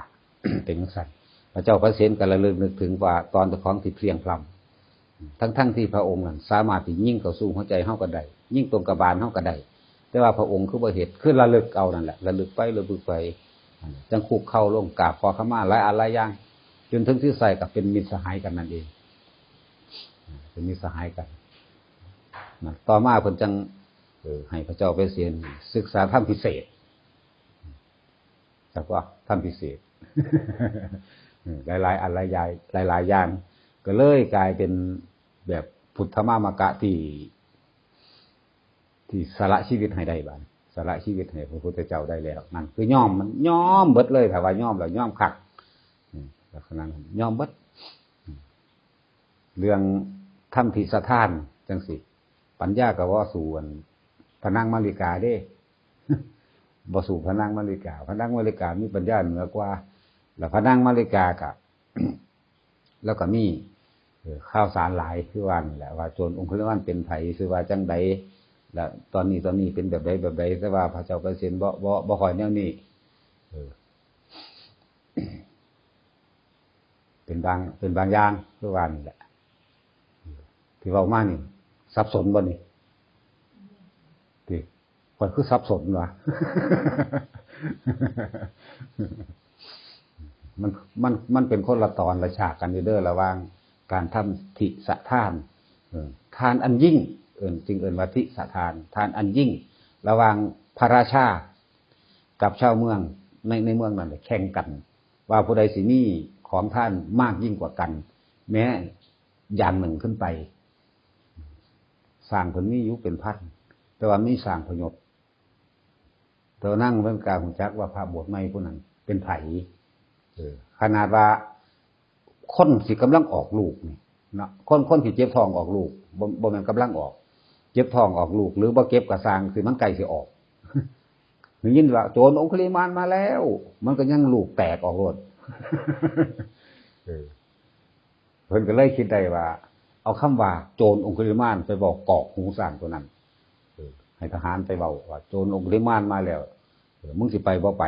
เป็นจังซั่น พระเจ้าปเสนก็ระลึกนึกถึงว่าตอนเจ้าของที่เพลียงพล้ำ ทั้งๆที่พระองค์นั้นสามารถที่ยิงเข้าสู่หัวใจเฮาก็ได้ ยิงตรงกระบาลเฮาก็ได้ แต่ว่าพระองค์คือบ่เฮ็ด คือระลึกเอานั่นแหละ ระลึกไประลึกไป จั่งคุกเข่าลงกราบขอขมาหลายอันหลายอย่าง จนถึงที่สุดก็เป็นมิตรสหายกันนั่นเอง เป็นมิตรสหายกัน นะ ต่อมาเพิ่นจั่ง เอ่อ ให้พระเจ้าปเสนศึกษาธรรมพิเศษ จักว่าธรรมพิเศษ เออ หลายๆอันหลายอย่าง หลายๆอย่าง ก็เลยกลายเป็นแบบพุทธมามกะที่ ที่สละชีวิตให้ได้บาด สละชีวิตให้พระพุทธเจ้าได้แล้ว นั่นคือยอม มันยอมเบิดเลย ถ้าว่ายอมแล้วยอมคัก อืม ลักษณะนั้นยอมเบิด อืม เรื่องธรรมทิสถานจั่งซี้ ปัญญาก็บ่สู้อันพระนางมาริกาเด้ บ่สู้พระนางมาริกา พระนางมาริกามีปัญญาเหนือกว่า แล้วพระนางมาริกาก็ แล้วก็มี เอ่อ ข่าวสารหลายคือว่านี่แหละ ว่าโจรองคุลิมานเป็นไผ ชื่อว่าจั่งใด และตอนนี้ ตอนนี้เป็นแบบใด แบบใด แต่ว่าพระเจ้าปเสนบ่ บ่ บ่ค่อยแนวนี้ เออ เป็นบาง เป็นบางอย่างคือว่านี่แหละ ที่เว้ามานี่ สับสนบ่นี่ ติ ข้อยคือสับสนวะ มัน มัน มันเป็นคนละตอนละฉากกันอยู่เด้อ ระหว่างการทำทิสถาน เออ ทานอันยิ่ง เอิ้น จึงเอิ้นว่าทิสถาน ทานอันยิ่ง ระหว่างพระราชากับชาวเมืองใน ในเมืองนั่นแหละ แข่งกัน ว่าผู้ใดสิมีของทานมากยิ่งกว่ากัน แม้อย่างหนึ่งขึ้นไป สร้างเพิ่นมีอยู่เป็นพัน แต่ว่ามีสร้างพยศ แต่ว่านั่งเพิ่นกล้าฮู้จักว่าพระบวชใหม่ผู้นั้นเป็นไผ เออ ขนาดว่าคนสิกำลังออกลูกนี่เนาะ คนคนที่เจ็บท้องออกลูก บ่ บ่แม่นกำลังออก เจ็บท้องออกลูก หรือบ่เจ็บก็ซ่าง คือมันใกล้สิออก ได้ยินว่าโจรองคุลิมานมาแล้ว มันก็ยังลูกแตกออกโลด เออ เพิ่นก็เลยคิดได้ว่า เอาคำว่าโจรองคุลิมานไปบอกกอกหูซ่างตัวนั้น เออ ให้ทหารไปเว้าว่าโจรองคุลิมานมาแล้ว เออ มึงสิไปบ่ไป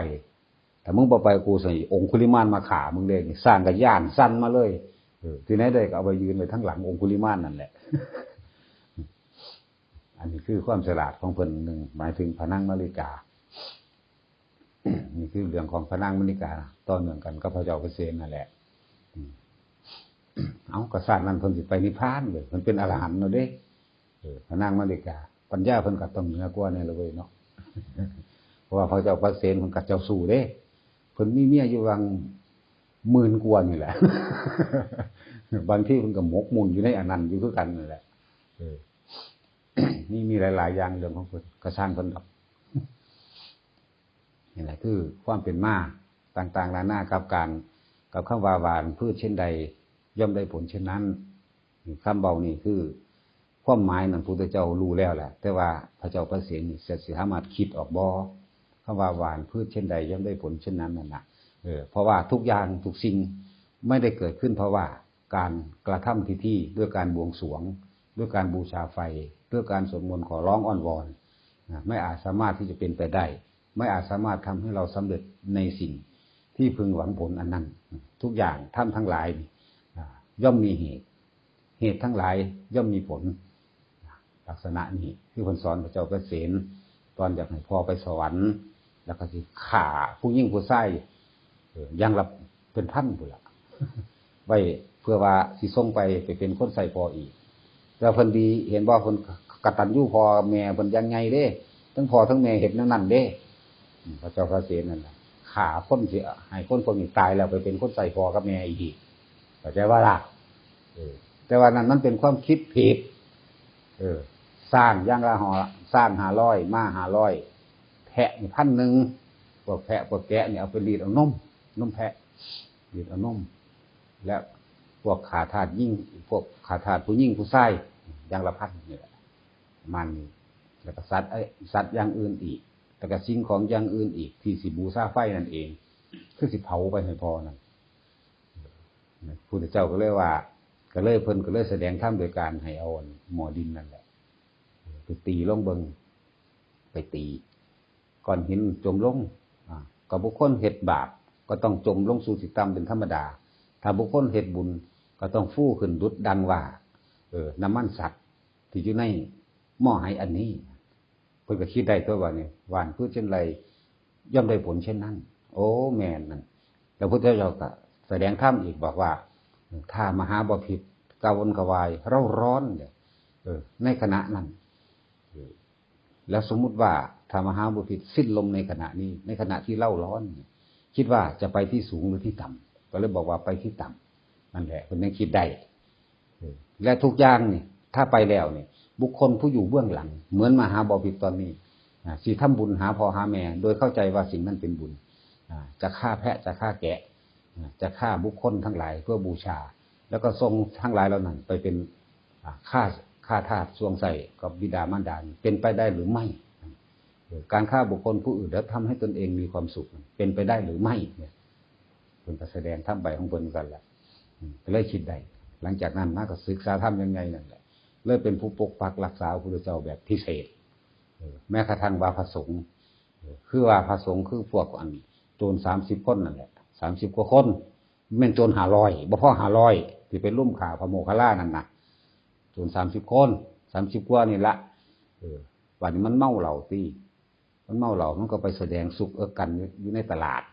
ถ้ามึงบ่ไปกูสิองคุลิมานมาฆ่ามึงเด้ นี่ซ่างก็ย้านสั่นมาเลย เออ ที่ไหนได้ก็เอาไปยืนไว้ทั้งหลังองคุลิมานนั่นแหละ อันนี้คือความฉลาดของเพิ่นหนึ่ง หมายถึงพระนางมาริกา นี่คือเรื่องของพระนางมาริกา ต่อเนื่องกันกับพระเจ้าเปรตเสนนั่นแหละ อืม เอ้า ก็ซ่างนั้นเพิ่นสิไปนิพพานเลย เพิ่นเป็นอรหันต์แล้วเด้ เออ พระนางมาริกา ปัญญาเพิ่นก็ต้องเหนือกว่าแน่ละเว้ยเนาะ เพราะว่าพระเจ้าเปรตเสนเพิ่นก็เจ้าชู้เด้ เพิ่นมีเมียอยู่วังหมื่นกว่านี่แหละ บางทีเพิ่นก็หมกมุ่นอยู่ในอันนั้นอยู่คือกันนั่นแหละ เออ นี่มีหลายๆอย่างเรื่องของเพิ่น ก็ซ่างเพิ่นดอก นี่แหละคือความเป็นมาต่างๆนานากับการ กับคำว่าหว่านพืชเช่นใด ย่อมได้ผลเช่นนั้น คำเว้านี่คือ ความหมายนั้นพุทธเจ้ารู้แล้วแหละ แต่ว่าพระเจ้าเปรตเสนนี่จะสามารถคิดออกบ่ คำว่าหว่านพืชเช่นใด ย่อมได้ผลเช่นนั้นนั่นน่ะ เออ เพราะว่าทุกอย่างทุกสิ่งไม่ได้เกิดขึ้นเพราะว่าการกระทำพิธีด้วยการบวงสรวง ด้วยการบูชาไฟ ด้วยการสวดมนต์ขอร้องอ้อนวอน นะ ไม่อาจสามารถที่จะเป็นไปได้ ไม่อาจสามารถทำให้เราสำเร็จในสิ่งที่พึงหวังผลอันนั้น ทุกอย่าง ธรรมทั้งหลายนี่ อ่า ย่อมมีเหตุ เหตุทั้งหลายย่อมมีผล ลักษณะนี้คือเพิ่นสอนพระเจ้าเปรตเสน ตอนอยากให้พ่อไปสวรรค์ แล้วก็สิฆ่าผู้หญิงผู้ชาย เออ อย่างละเป็นพันพุ้นล่ะ ไว้เพื่อว่าสิส่งไป ไปเป็นคนใส่พ่ออีก แต่เพิ่นดี เห็นบ่ เพิ่นกตัญญูพ่อแม่เพิ่นอย่างใหญ่เด้ ทั้งพ่อทั้งแม่เฮ็ดแนวนั้นเด้ อืม พระเจ้าเปรตเสนนั่นน่ะ ฆ่าคนสิ ให้คนพวกนี้ตายแล้วไปเป็นคนใส่พ่อกับแม่อีก เข้าใจบ่ล่ะ เออ แต่ว่านั่นมันเป็นความคิดผิด เออ ซ่างอย่างละห้า ซ่างห้าร้อย ม้าห้าร้อย แพะนี่พันหนึ่ง พวกแพะพวกแกะนี่เอาไปรีดเอานม นมแพะ รีดเอานม และพวกข้าทาสหญิง พวกข้าทาสผู้หญิงผู้ชาย อย่างละพันนี่แหละ ประมาณนี้ แล้วก็สัตว์ เอ้ย สัตว์อย่างอื่นอีก แล้วก็สิ่งของอย่างอื่นอีก ที่สิบูชาไฟนั่นเอง คือสิเผาไปให้พ่อนั่น พุทธเจ้าก็เลยว่า ก็เลย เพิ่นก็เลยแสดงธรรมโดยการให้เอาหม้อดินนั่นแหละ ไปตีลงเบิ่ง ไปตี ก้อนหินจมลง อ่า ก็บุคคลเฮ็ดบาป ก็ต้องจมลงสู่ที่ต่ำเป็นธรรมดา ถ้าบุคคลเฮ็ดบุญ ก็ต้องฟูขึ้นดุจดังว่า เออ น้ำมันสัตว์ที่อยู่ในหม้อไหอันนี้ เพิ่นก็คิดได้ตัวว่านี่ หว่านพืชเช่นไร ย่อมได้ผลเช่นนั้น โอ้ แม่นนั่น แล้วพุทธเจ้าก็แสดงธรรมอีกบอกว่า ถ้ามหาบพิตรกระวนกระวายเร่าร้อนเนี่ย เออ ในขณะนั้น เออ แล้วสมมุติว่าถ้ามหาบพิตรสิ้นลมในขณะนี้ ในขณะที่เร่าร้อนเนี่ย คิดว่าจะไปที่สูงหรือที่ต่ำ ก็เลยบอกว่าไปที่ต่ำ นั่นแหละ เพิ่นยังคิดได้ เออ และทุกอย่างนี่ ถ้าไปแล้วนี่ บุคคลผู้อยู่เบื้องหลัง เหมือนมหาบพิตรตอนนี้ อ่า สิทำบุญหาพ่อหาแม่ โดยเข้าใจว่าสิ่งนั้นเป็นบุญ อ่า จะฆ่าแพะ จะฆ่าแกะ อ่า จะฆ่าบุคคลทั้งหลายเพื่อบูชา แล้วก็ส่งทั้งหลายเหล่านั้นไปเป็น อ่า ข้า ข้าทาสสวงใส่กับบิดามารดา เป็นไปได้หรือไม่ เออ การฆ่าบุคคลผู้อื่นแล้วทำให้ตนเองมีความสุข เป็นไปได้หรือไม่เนี่ย เพิ่นก็แสดงธรรมไปของเพิ่นกันแหละ อืม ก็เลยคิดได้ หลังจากนั้นมาก็ศึกษาธรรมยังไงนั่นแหละ เลยเป็นผู้ปกปักรักษาพระพุทธเจ้าแบบพิเศษ เออ แม้กระทั่งว่าพระสงฆ์ เออ คือว่าพระสงฆ์คือพวกอันโจรสามสิบคนนั่นแหละ สามสิบกว่าคน แม่นโจรห้าร้อย บ่พอห้าร้อย ที่ไปรุมฆ่าพระโมคคัลลานั่นน่ะ โจรสามสิบคน สามสิบกว่านี่ละ เออ บัดนี้มันเมาเหล้าติ มันเมาเหล้า มันก็ไปแสดงสุกเอิกกันอยู่ อยู่ในตลาด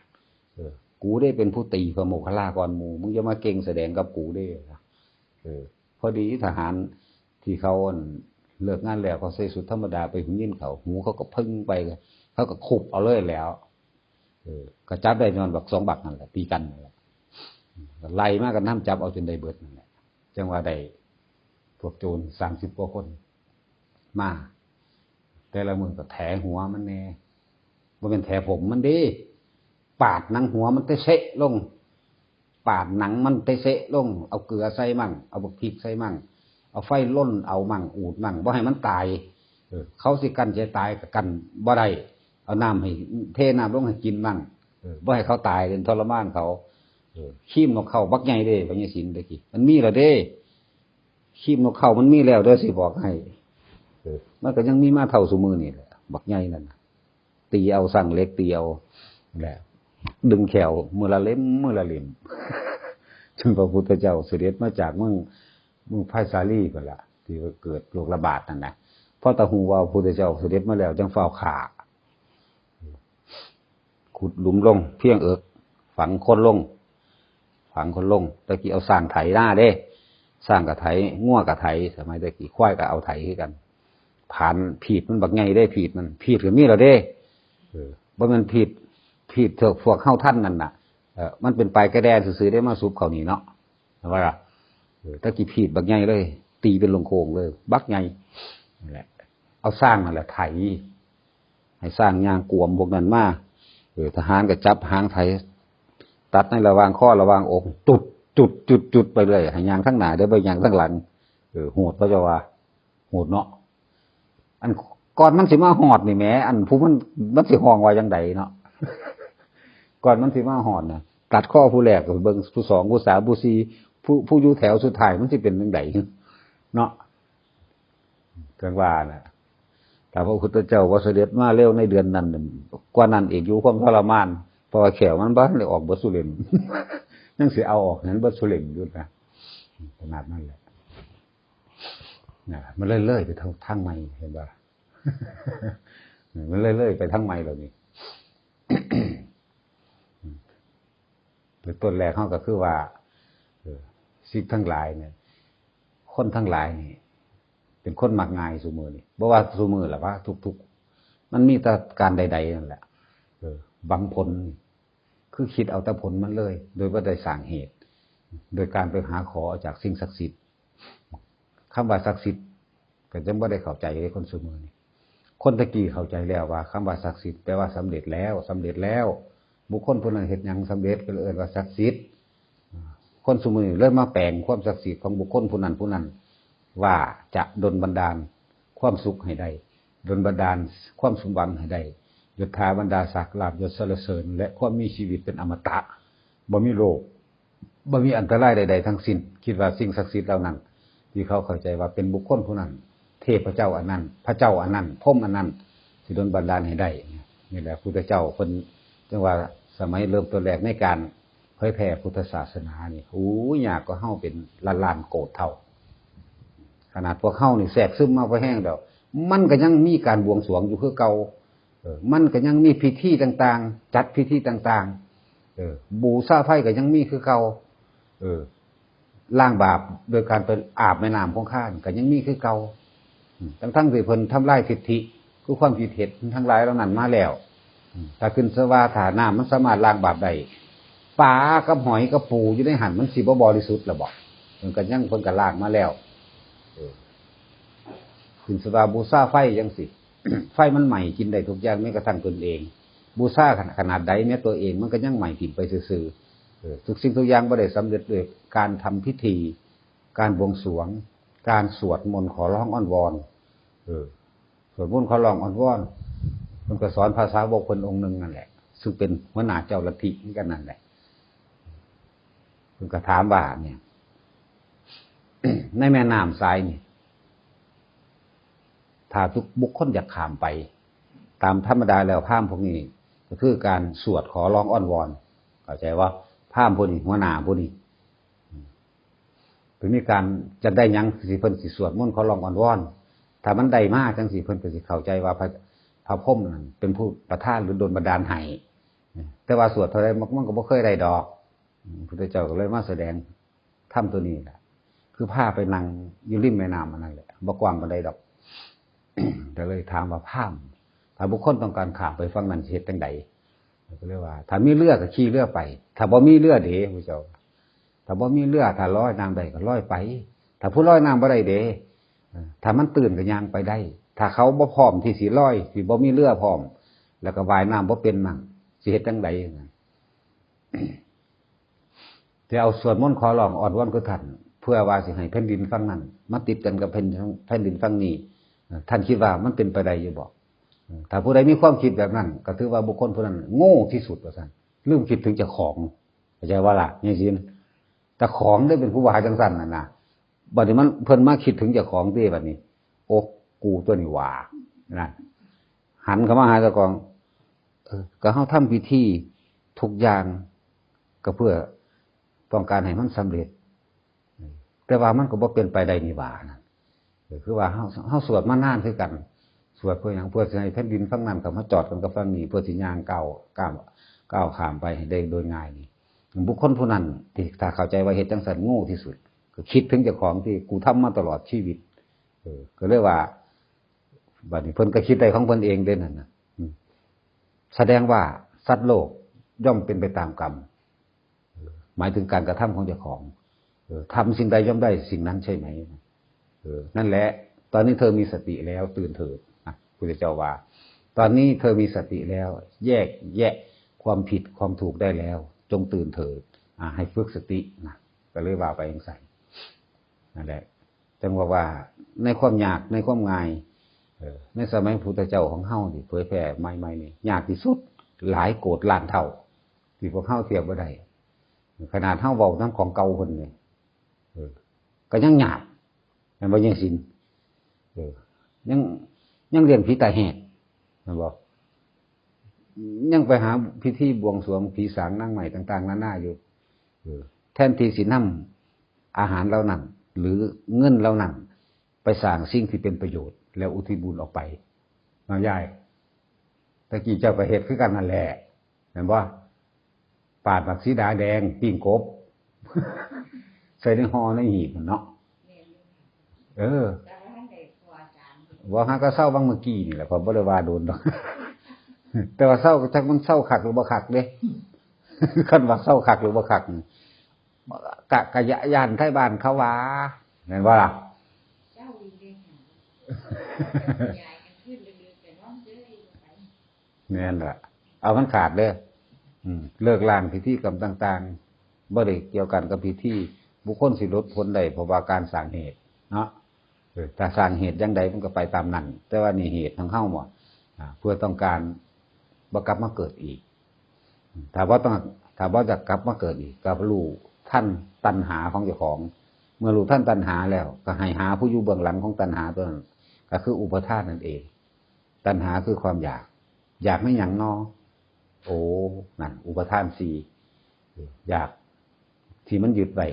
เออ กูได้เป็นผู้ตีพระโมคคัลลาก่อนหมู่ มึงอย่ามาเก่งแสดงกับกูเด้ เออ พอดีทหารที่เขา อัน เลิกงานแล้วเขาใส่ชุดธรรมดาไปหุงยินเขา หูเขาก็เพิ่งไป เขาก็คุบเอาเลยแหล้ว เออ ก็จับได้ย้อนบักสองบักนั่นแหละ ตีกันนั่นแหละ ไล่มาก็นำจับเอาจนได้เบิดนั่นแหละ จังว่าได้พวกโจรสามสิบกว่าคน มา แต่ละมื้อก็แถหัวมันแหน่ บ่แม่นแถผมมันเด้ ปาดหนังหัวมันเตะเซะลง ปาดหนังมันเตะเซะลง เอาเกลือใส่มั่ง เอาบักพริกใส่มั่ง เอาไฟลนเอามั่ง อูดมั่ง บ่ให้มันตาย เออ เขาสิกั้นใจตายก็กั้นบ่ได้ เอาน้ำให้ เทน้ำลงให้กินมั่ง เออ บ่ให้เขาตาย เล่นทรมานเขา เออ ครีมนกเขาบักใหญ่เด้ พญาศิลป์ตะกี้ มันมีแล้วเด้ ครีมนกเขามันมีแล้วเด้อ สิบอกให้ เออ มันก็ยังมีมาเท่าซุมื้อนี่แหละ บักใหญ่นั่นน่ะ ตีเอาสั่งเหล็กตีเอาแหละ ดึงแขวมื้อละเล่ม มื้อละเล่ม จนพระพุทธเจ้าเสด็จมาจากเมือง เมืองไผ่สาลีพุ้นล่ะ ที่เกิดโรคระบาดนั่นนะ พอตะฮู้ว่าพระพุทธเจ้าเสด็จมาแล้ว จังฟ้าวฆ่า ขุดหลุมลง เพียงเอิก ฝังคนลง ฝังคนลง แต่กี้เอาช้างไถนาเด้ ช้างก็ไถ งัวก็ไถ สมัยแต่กี้ควายก็เอาไถคือกัน ผานผีดมันบักใหญ่เด้ ผีดมัน ผีดก็มีแล้วเด้ เออ บ่แม่นผีด ผีดเถือกพวกเฮาทันนั่นน่ะ เออ มันเป็นปลายกระแดนซื่อๆ ได้มาสุบเขานี่เนาะ ว่าล่ะ เออ แต่กี้ผีดบักใหญ่เลย ตีเป็นโค้งๆเลย บักใหญ่ นั่นแหละ เอาช้างนั่นแหละไถ ให้ช้างย่างกวมพวกนั้นมา เออ ทหารก็จับหางไถ ตัดในระหว่างคอระหว่างอก จุด จุด จุด จุดไปเลย ให้ย่างทางหน้าเด้อ บ่ย่างทางหลัง เออ โหด เขาเจ้าว่า โหดเนาะ อันก่อนมันสิมาฮอดนี่แหม อันผู้มัน มันสิฮ้องว่าจั่งใดเนาะ ก่อนมันสิมาฮอดน่ะ ตัดคอผู้แรกก็เบิ่งผู้สอง ผู้สาม ผู้สี่ ผู้ ผู้อยู่แถวสุดท้ายมันสิเป็นจั่งใดเนาะ จั่งว่าน่ะ ถ้าพระพุทธเจ้าบ่เสด็จมาเร็วในเดือนนั้นน่ะ กว่านั้นอีกอยู่ความทรมาน เพราะว่าแข้วมันบ่ทันได้ออกเบิดซุเล่ม ยังสิเอาออกให้มันเบิดซุเล่มอยู่นะ ขนาดนั้นแหละ นะ มันเลยเลยไปทาง ทางใหม่ เห็นบ่ล่ะ มันเลยเลยไปทางใหม่แล้วนี่ หรือต้นแรกเฮาก็คือว่า เออ สิ่งทั้งหลายเนี่ย คนทั้งหลายนี่ เป็นคนมักง่ายซุมื้อนี่ บ่ว่าซุมื้อล่ะ ว่าทุกๆ มันมีแต่การใดๆนั่นแหละ เออ หวังผล คือคิดเอาแต่ผลมันเลย โดยบ่ได้สร้างเหตุ โดยการไปหาขอเอาจากสิ่งศักดิ์สิทธิ์ คำว่าศักดิ์สิทธิ์ ก็ยังบ่ได้เข้าใจเลยคนซุมื้อนี่ คนแต่กี้เข้าใจแล้วว่าคำว่าศักดิ์สิทธิ์แปลว่าสำเร็จแล้ว สำเร็จแล้ว บุคคลผู้นั้นเฮ็ดหยังสำเร็จก็เลยเอิ้นว่าศักดิ์สิทธิ์ คนซุมื้อนี้เลยมาแปลงความศักดิ์สิทธิ์ของบุคคลผู้นั้นผู้นั้น ว่าจะดลบันดาลความสุขให้ได้ ดลบันดาลความสมหวังให้ได้ ยศถาบรรดาศักดิ์ลาภยศสรรเสริญ และความมีชีวิตเป็นอมตะ บ่มีโรค บ่มีอันตรายใดๆทั้งสิ้น คิดว่าสิ่งศักดิ์สิทธิ์เหล่านั้น ที่เขาเข้าใจว่าเป็นบุคคลผู้นั้น เทพเจ้าอันนั้น พระเจ้าอันนั้น พรหมอันนั้น สิดลบันดาลให้ได้ นี่แหละพุทธเจ้าเพิ่นจั่งว่าสมัยเริ่มต้นแรกในการเผยแผ่พุทธศาสนานี่ โอ้ย ยากกว่าเฮาเป็นล้านๆโกดเท่า ขนาดพวกเฮานี่แทรกซึมมาพอแห้งแล้ว มันก็ยังมีการบวงสรวงอยู่คือเก่า เออ มันก็ยังมีพิธีต่างๆ จัดพิธีต่างๆ เออ บูชาไฟก็ยังมีคือเก่า เออ ล้างบาปโดยการไปอาบแม่น้ำคงคานี่ก็ยังมีคือเก่า อืม ทั้งๆที่เพิ่นทำลายทิฏฐิ คือความคิดเห็นทั้งหลายเหล่านั้นมาแล้ว อืม ถ้าขึ้นสว่าถ้าน้ำมันสามารถล้างบาปได้ ปลากับหอยกับปูอยู่ในหั่นมันสิบ่บริสุทธิ์ล่ะบ่ เพิ่นก็ยัง เพิ่นก็ล้างมาแล้ว เออ ขึ้นสว่าบูชาไฟจั่งซี้ ไฟมันไหม้กินได้ทุกอย่าง แม้กระทั่งตนเอง บูชาขนาด ขนาดใดแม้ตัวเองมันก็ยังไหม้กินไปซื่อๆ เออ ทุกสิ่งทุกอย่างบ่ได้สำเร็จด้วยการทำพิธี การบวงสรวง การสวดมนต์ขอร้องอ้อนวอน เออ สวดมนต์ขอร้องอ้อนวอน เพิ่นก็สอนพระสาวกเพิ่นองค์หนึ่งนั่นแหละ ซึ่งเป็นหัวหน้าเจ้าลัทธิคือกันนั่นแหละ เพิ่นก็ถามว่าเนี่ย ในแม่น้ำสายนี่ ถ้าทุกบุคคลอยากข้ามไป ตามธรรมดาแล้วพราหมณ์พวกนี้ ก็คือการสวดขอร้องอ้อนวอน เข้าใจว่าพราหมณ์พวกนี้ หัวหน้าพวกนี้ เพิ่นมีการจะได้หยังสิเพิ่นสิสวดมนต์ขอร้องอ้อนวอน ถ้ามันได้มาจั่งซี้ เพิ่นก็สิเข้าใจว่าพระ พระพรหมนั่นเป็นผู้ประทานหรือดลบันดาลให้ แต่ว่าสวดเท่าใดมัน มันก็บ่เคยได้ดอก อืม พุทธเจ้าก็เลยมาแสดงธรรมตัวนี้แหละ คือพาไปนั่งอยู่ริมแม่น้ำอันนั้นแหละ บ่กว้างปานใดดอก ก็เลยถามว่าพราหมณ์ ถ้าบุคคลต้องการข้ามไปฝั่งนั้นสิเฮ็ดจั่งใด ก็เลยว่า ถ้ามีเรือก็ขี่เรือไป ถ้าบ่มีเรือเด้ พระเจ้า ถ้าบ่มีเรือ ถ้าลอยน้ำได้ก็ลอยไป ถ้าผู้ลอยน้ำบ่ได้เด้ เออ ถ้ามันตื้นก็ย่างไปได้ ถ้าเขาบ่พร้อมที่สิลอย สิบ่มีเรือพร้อม แล้วก็ว่ายน้ำบ่เป็นนั่น สิเฮ็ดจั่งใดนั่น สิเอาสวดมนต์ขอร้องอ้อนวอนคือท่าน เพื่อว่าสิให้แผ่นดินฝั่งนั้น มาติดกันกับแผ่น แผ่นดินฝั่งนี้ เออ ท่านคิดว่ามันเป็นไปได้อยู่บ่ เออ ถ้าผู้ใดมีความคิดแบบนั้น ก็ถือว่าบุคคลผู้นั้นโง่ที่สุด ว่าซั่น ลืมคิดถึงเจ้าของ เข้าใจบ่ล่ะ จั่งซี้ เจ้าของได้เป็นผู้ว่าจั่งซั่นน่ะนะ บัดนี้มัน เพิ่นมาคิดถึงเจ้าของติ บัดนี้ โอ้ กูตัวนี้หว่า นะ หันเข้ามาหาเจ้าของ เออ ก็เฮาทำพิธีทุกอย่าง ก็เพื่อต้องการให้มันสำเร็จ แต่ว่ามันก็บ่เป็นไปได้นี่หว่านะ ก็คือว่าเฮา เฮาสวดมานานคือกัน สวดเพื่อหยัง เพื่อสิให้แผ่นดินฝั่งนั้นเข้ามาจอดกันกับฝั่งนี้ เพื่อสิย่างก้าว ก้าว ก้าวข้ามไปให้ได้โดยง่ายนี่ บุคคลผู้นั้นที่ถ้าเข้าใจว่าเฮ็ดจั่งซั่นโง่ที่สุด ก็คิดถึงเจ้าของที่กูทำมาตลอดชีวิต เออ ก็เลยว่า บัดนี้เพิ่นก็คิดได้ของเพิ่นเองเด้นั่นน่ะ อืม แสดงว่าสัตว์โลกย่อมเป็นไปตามกรรม เออ หมายถึงการกระทำของเจ้าของ เออ ทำสิ่งใดย่อมได้สิ่งนั้นใช่ไหม เออ นั่นแหละ ตอนนี้เธอมีสติแล้วตื่นเถิด นะ พุทธเจ้าว่า ตอนนี้เธอมีสติแล้ว แยกแยะความผิดความถูกได้แล้ว จงตื่นเถิด อ่า ให้ฝึกสตินะ ก็เลยว่าไปจั่งซั่น นั่นแหละ จั่งว่าว่า ในความยาก ในความง่าย เออ ในสมัยพุทธเจ้าของเฮานี่ เผยแผ่ใหม่ๆนี่ ยากที่สุด หลายโกดล้านเท่า ที่พวกเฮาเทียบบ่ได้ ขนาดเฮาเว้านำของเก่าเพิ่นนี่ เออ ก็ยังยาก แม่นบ่ ยังศีล เออ ยัง ยังเลี้ยงผีตาแหก แม่นบ่ ยังไปหาพิธีบวงสรวงผีสางนางไม้ต่างๆ นานาอยู่ เออ แทนที่สินำอาหารเหล่านั้น หรือเงินเหล่านั้น ไปสร้างสิ่งที่เป็นประโยชน์ แล้วอุทิศบุญออกไป เนาะยาย ตะกี้เจ้าก็เฮ็ดคือกันนั่นแหละ แม่นบ่ ปาดบักสีดาแดง ปิ้งกบ ใส่ในห่อในหีบนั่นเนาะ เออ ว่าหากะเซาวังเมื่อกี้นี่แหละ ข้อยบ่ได้ว่าโดนดอก แต่ว่าเซา จักมันเซาคักหรือบ่คักเด้ คันว่าเซาคักหรือบ่คักนี่ กะ กะย้านไทบ้านเขาว่า แม่นบ่ล่ะ เจ้าอีกเด้ ยายกันขึ้นเดือดๆ แต่น้องเจ้ยไป แม่นล่ะ เอามันขาดเด้อ อืม เลิกล้างพิธีกรรมต่างๆ บ่ได้เกี่ยวกันกับพิธี บุคคลสิหลุดพ้นได้ เพราะว่าการสร้างเหตุเนาะ เออ ถ้าสร้างเหตุอย่างใดมันก็ไปตามนั้น แต่ว่านี่เหตุของเฮาบ่ อ่า เพื่อต้องการบ่กลับมาเกิดอีก ถ้าบ่ต้อง ถ้าบ่อยากกลับมาเกิดอีก ก็รู้ทันตัณหาของเจ้าของ เมื่อรู้ทันตัณหาแล้ว ก็ให้หาผู้อยู่เบื้องหลังของตัณหาตัวนั้น ก็คืออุปาทานนั่นเอง ตัณหาคือความอยาก อยากในหยังน้อ โอ้ นั่น อุปาทานสี่ อยากที่มันยึดไว้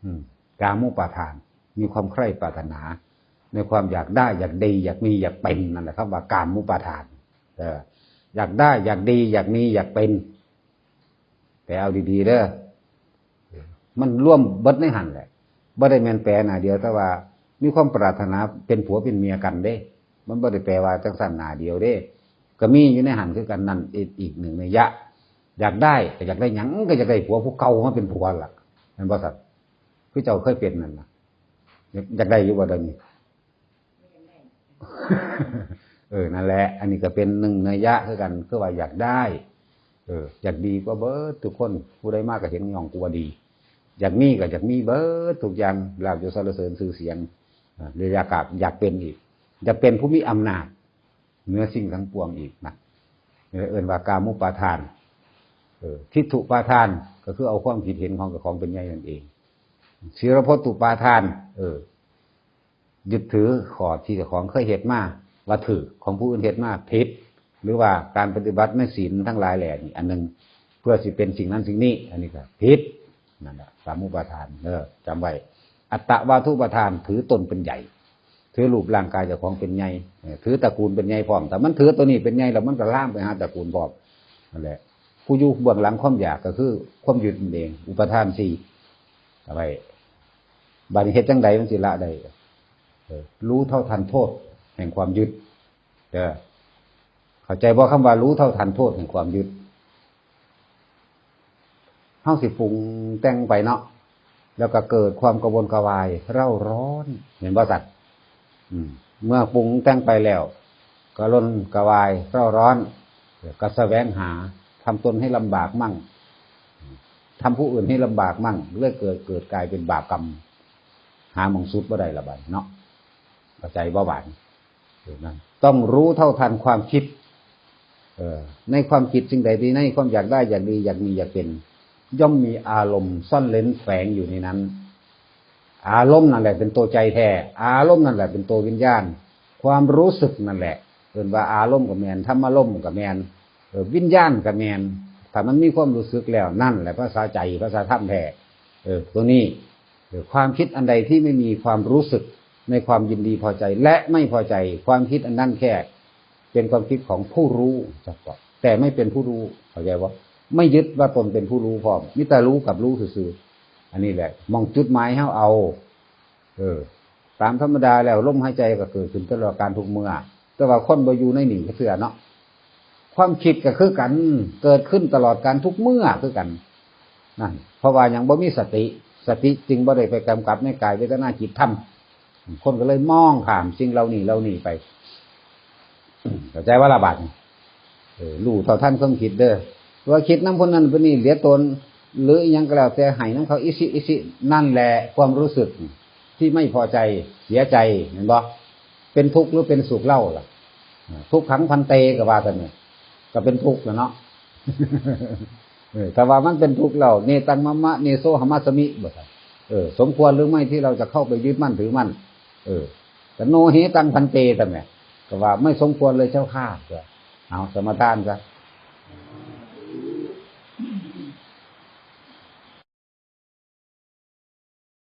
อืม กามุปาทาน มีความใคร่ปรารถนา ในความอยากได้ อยากดี อยากมี อยากเป็น นั่นแหละครับว่ากามุปาทาน เออ อยากได้ อยากดี อยากมี อยากเป็น แต่เอาดีๆ เด้อ มันรวมเบิดในหั่นแหละ บ่ได้แม่นแปลหน้าเดียว แต่ว่ามีความปรารถนาเป็นผัวเป็นเมียกันเด้ มันบ่ได้แปลว่าจั่งซั่นหน้าเดียวเด้ ก็มีอยู่ในหั่นคือกัน นั่นอีก อีกหนึ่งนัยยะ อยากได้ ก็อยากได้หยัง ก็อยากได้ผัวผู้เก่ามาเป็นผัวล่ะ แม่นบ่ซั่น คือเจ้าเคยเป็นนั่นน่ะ อยาก อยากได้อยู่บ่เดี๋ยวนี้ เออ นั่นแหละ อันนี้ก็เป็นหนึ่งนัยยะคือกัน คือว่าอยากได้ เออ อยากดีกว่าเบิดทุกคน ผู้ใดมาก็เห็นย่องกูว่าดี อยากมีก็อยากมีเบิดทุกอย่าง ลาภยศสรรเสริญชื่อเสียง อ่า หรืออยากกราบ อยากเป็นอีก อยากเป็นผู้มีอำนาจเหนือสิ่งทั้งปวงอีกนะ เออ เอิ้นว่ากามุปาทาน เออ ทิฏฐุปาทาน ก็คือเอาความคิดเห็นของเจ้าของเป็นใหญ่นั่นเอง ศีลพจน์อุปาทาน เออ ยึดถือข้อที่เจ้าของเคยเฮ็ดมา ว่าถูก ของผู้อื่นเฮ็ดมาผิด หรือว่าการปฏิบัติในศีลทั้งหลายแหล่นี่ อันหนึ่ง เพื่อสิเป็นสิ่งนั้นสิ่งนี้ อันนี้ก็ผิด นั่นแหละ กามุปาทาน เออ จำไว้ อัตตวาทุปาทาน ถือตนเป็นใหญ่ ถือรูปร่างกายเจ้าของเป็นใหญ่ เออ ถือตระกูลเป็นใหญ่พร้อม ถ้ามันถือตัวนี้เป็นใหญ่แล้วมันก็ลามไปหาตระกูลพร้อม นั่นแหละ ผู้อยู่เบื้องหลังความอยากก็คือความยึดนั่นเอง อุปาทานสี่ เอาไว้ บัดนี้เฮ็ดจั่งใดมันสิละได้ เออ รู้เท่าทันโทษแห่งความยึด เด้อ เข้าใจบ่คำว่ารู้เท่าทันโทษแห่งความยึด ฮาสิปรุงแต่งไปเนาะ แล้วก็เกิดความกระวนกระวายเร่าร้อน เห็นบ่สัตว์ อืม เมื่อปรุงแต่งไปแล้ว กระวนกระวายเร่าร้อน ก็แสวงหา ทำตนให้ลำบากมั่ง ทำผู้อื่นให้ลำบากมั่ง เลยเกิด เกิดกลายเป็นบาปกรรม หาหม่องสุดบ่ได้ละบัดเนาะ เข้าใจบ่บาดนี้ เออ นั่น ต้องรู้เท่าทันความคิด เออ ในความคิดสิ่งใดที่ในความอยากได้ อยากดี อยากมี อยากเป็น ย่อมมีอารมณ์ซ่อนเร้นแฝงอยู่ในนั้น อารมณ์นั่นแหละเป็นตัวใจแท้ อารมณ์นั่นแหละเป็นตัววิญญาณ ความรู้สึกนั่นแหละ เอิ้นว่าอารมณ์ก็แม่น ธรรมารมณ์ก็แม่น เออ วิญญาณก็แม่น ถ้ามันมีความรู้สึกแล้ว นั่นแหละภาษาใจ ภาษาธรรมแท้ เออ ตัวนี้ เออ ความคิดอันใดที่ไม่มีความรู้สึกในความยินดีพอใจและไม่พอใจ ความคิดอันนั้นแค่เป็นความคิดของผู้รู้เฉพาะ แต่ไม่เป็นผู้รู้ เข้าใจบ่ ไม่ยึดว่าตนเป็นผู้รู้พร้อม มีแต่รู้กับรู้ซื่อๆ อันนี้แหละ หม่องจุดหมายเฮาเอา เออ ตามธรรมดาแล้วลมหายใจก็เกิดขึ้นตลอดกาลทุกเมื่อ แต่ว่าคนบ่อยู่ในนี่จักเทื่อเนาะ ความคิดก็คือกัน เกิดขึ้นตลอดกาลทุกเมื่อคือกัน นั่น เพราะว่ายังบ่มีสติ สติจึงบ่ได้ไปกำกับในกายเวทนาจิตธรรม คนก็เลยมองข้ามสิ่งเหล่านี้เหล่านี้ไป เข้าใจว่าละบาดนี้ เออ รู้เท่าทันความคิดเด้อ ว่าคิดนำคนนั้นคนนี้เหลือตน หรืออิหยังก็แล้วแต่ให้นำเขาอิสิอิสิ นั่นแหละความรู้สึกที่ไม่พอใจ เสียใจ เห็นบ่ เป็นทุกข์หรือเป็นสุขเล่าล่ะ ทุกขังพันเต ก็ว่าซั่นเนี่ย ก็เป็นทุกข์แล้วเนาะ เออ แต่ว่ามันเป็นทุกข์แล้ว เนตังมะมะ เนโสหมัสสมิ บ่ซั่น เออ สมควรหรือไม่ที่เราจะเข้าไปยึดมั่นถือมั่น เออ แต่โนเหตังพันเต ซั่นแหม ก็ว่าไม่สมควรเลยเจ้าข้า ก็เอาสมาทานซะ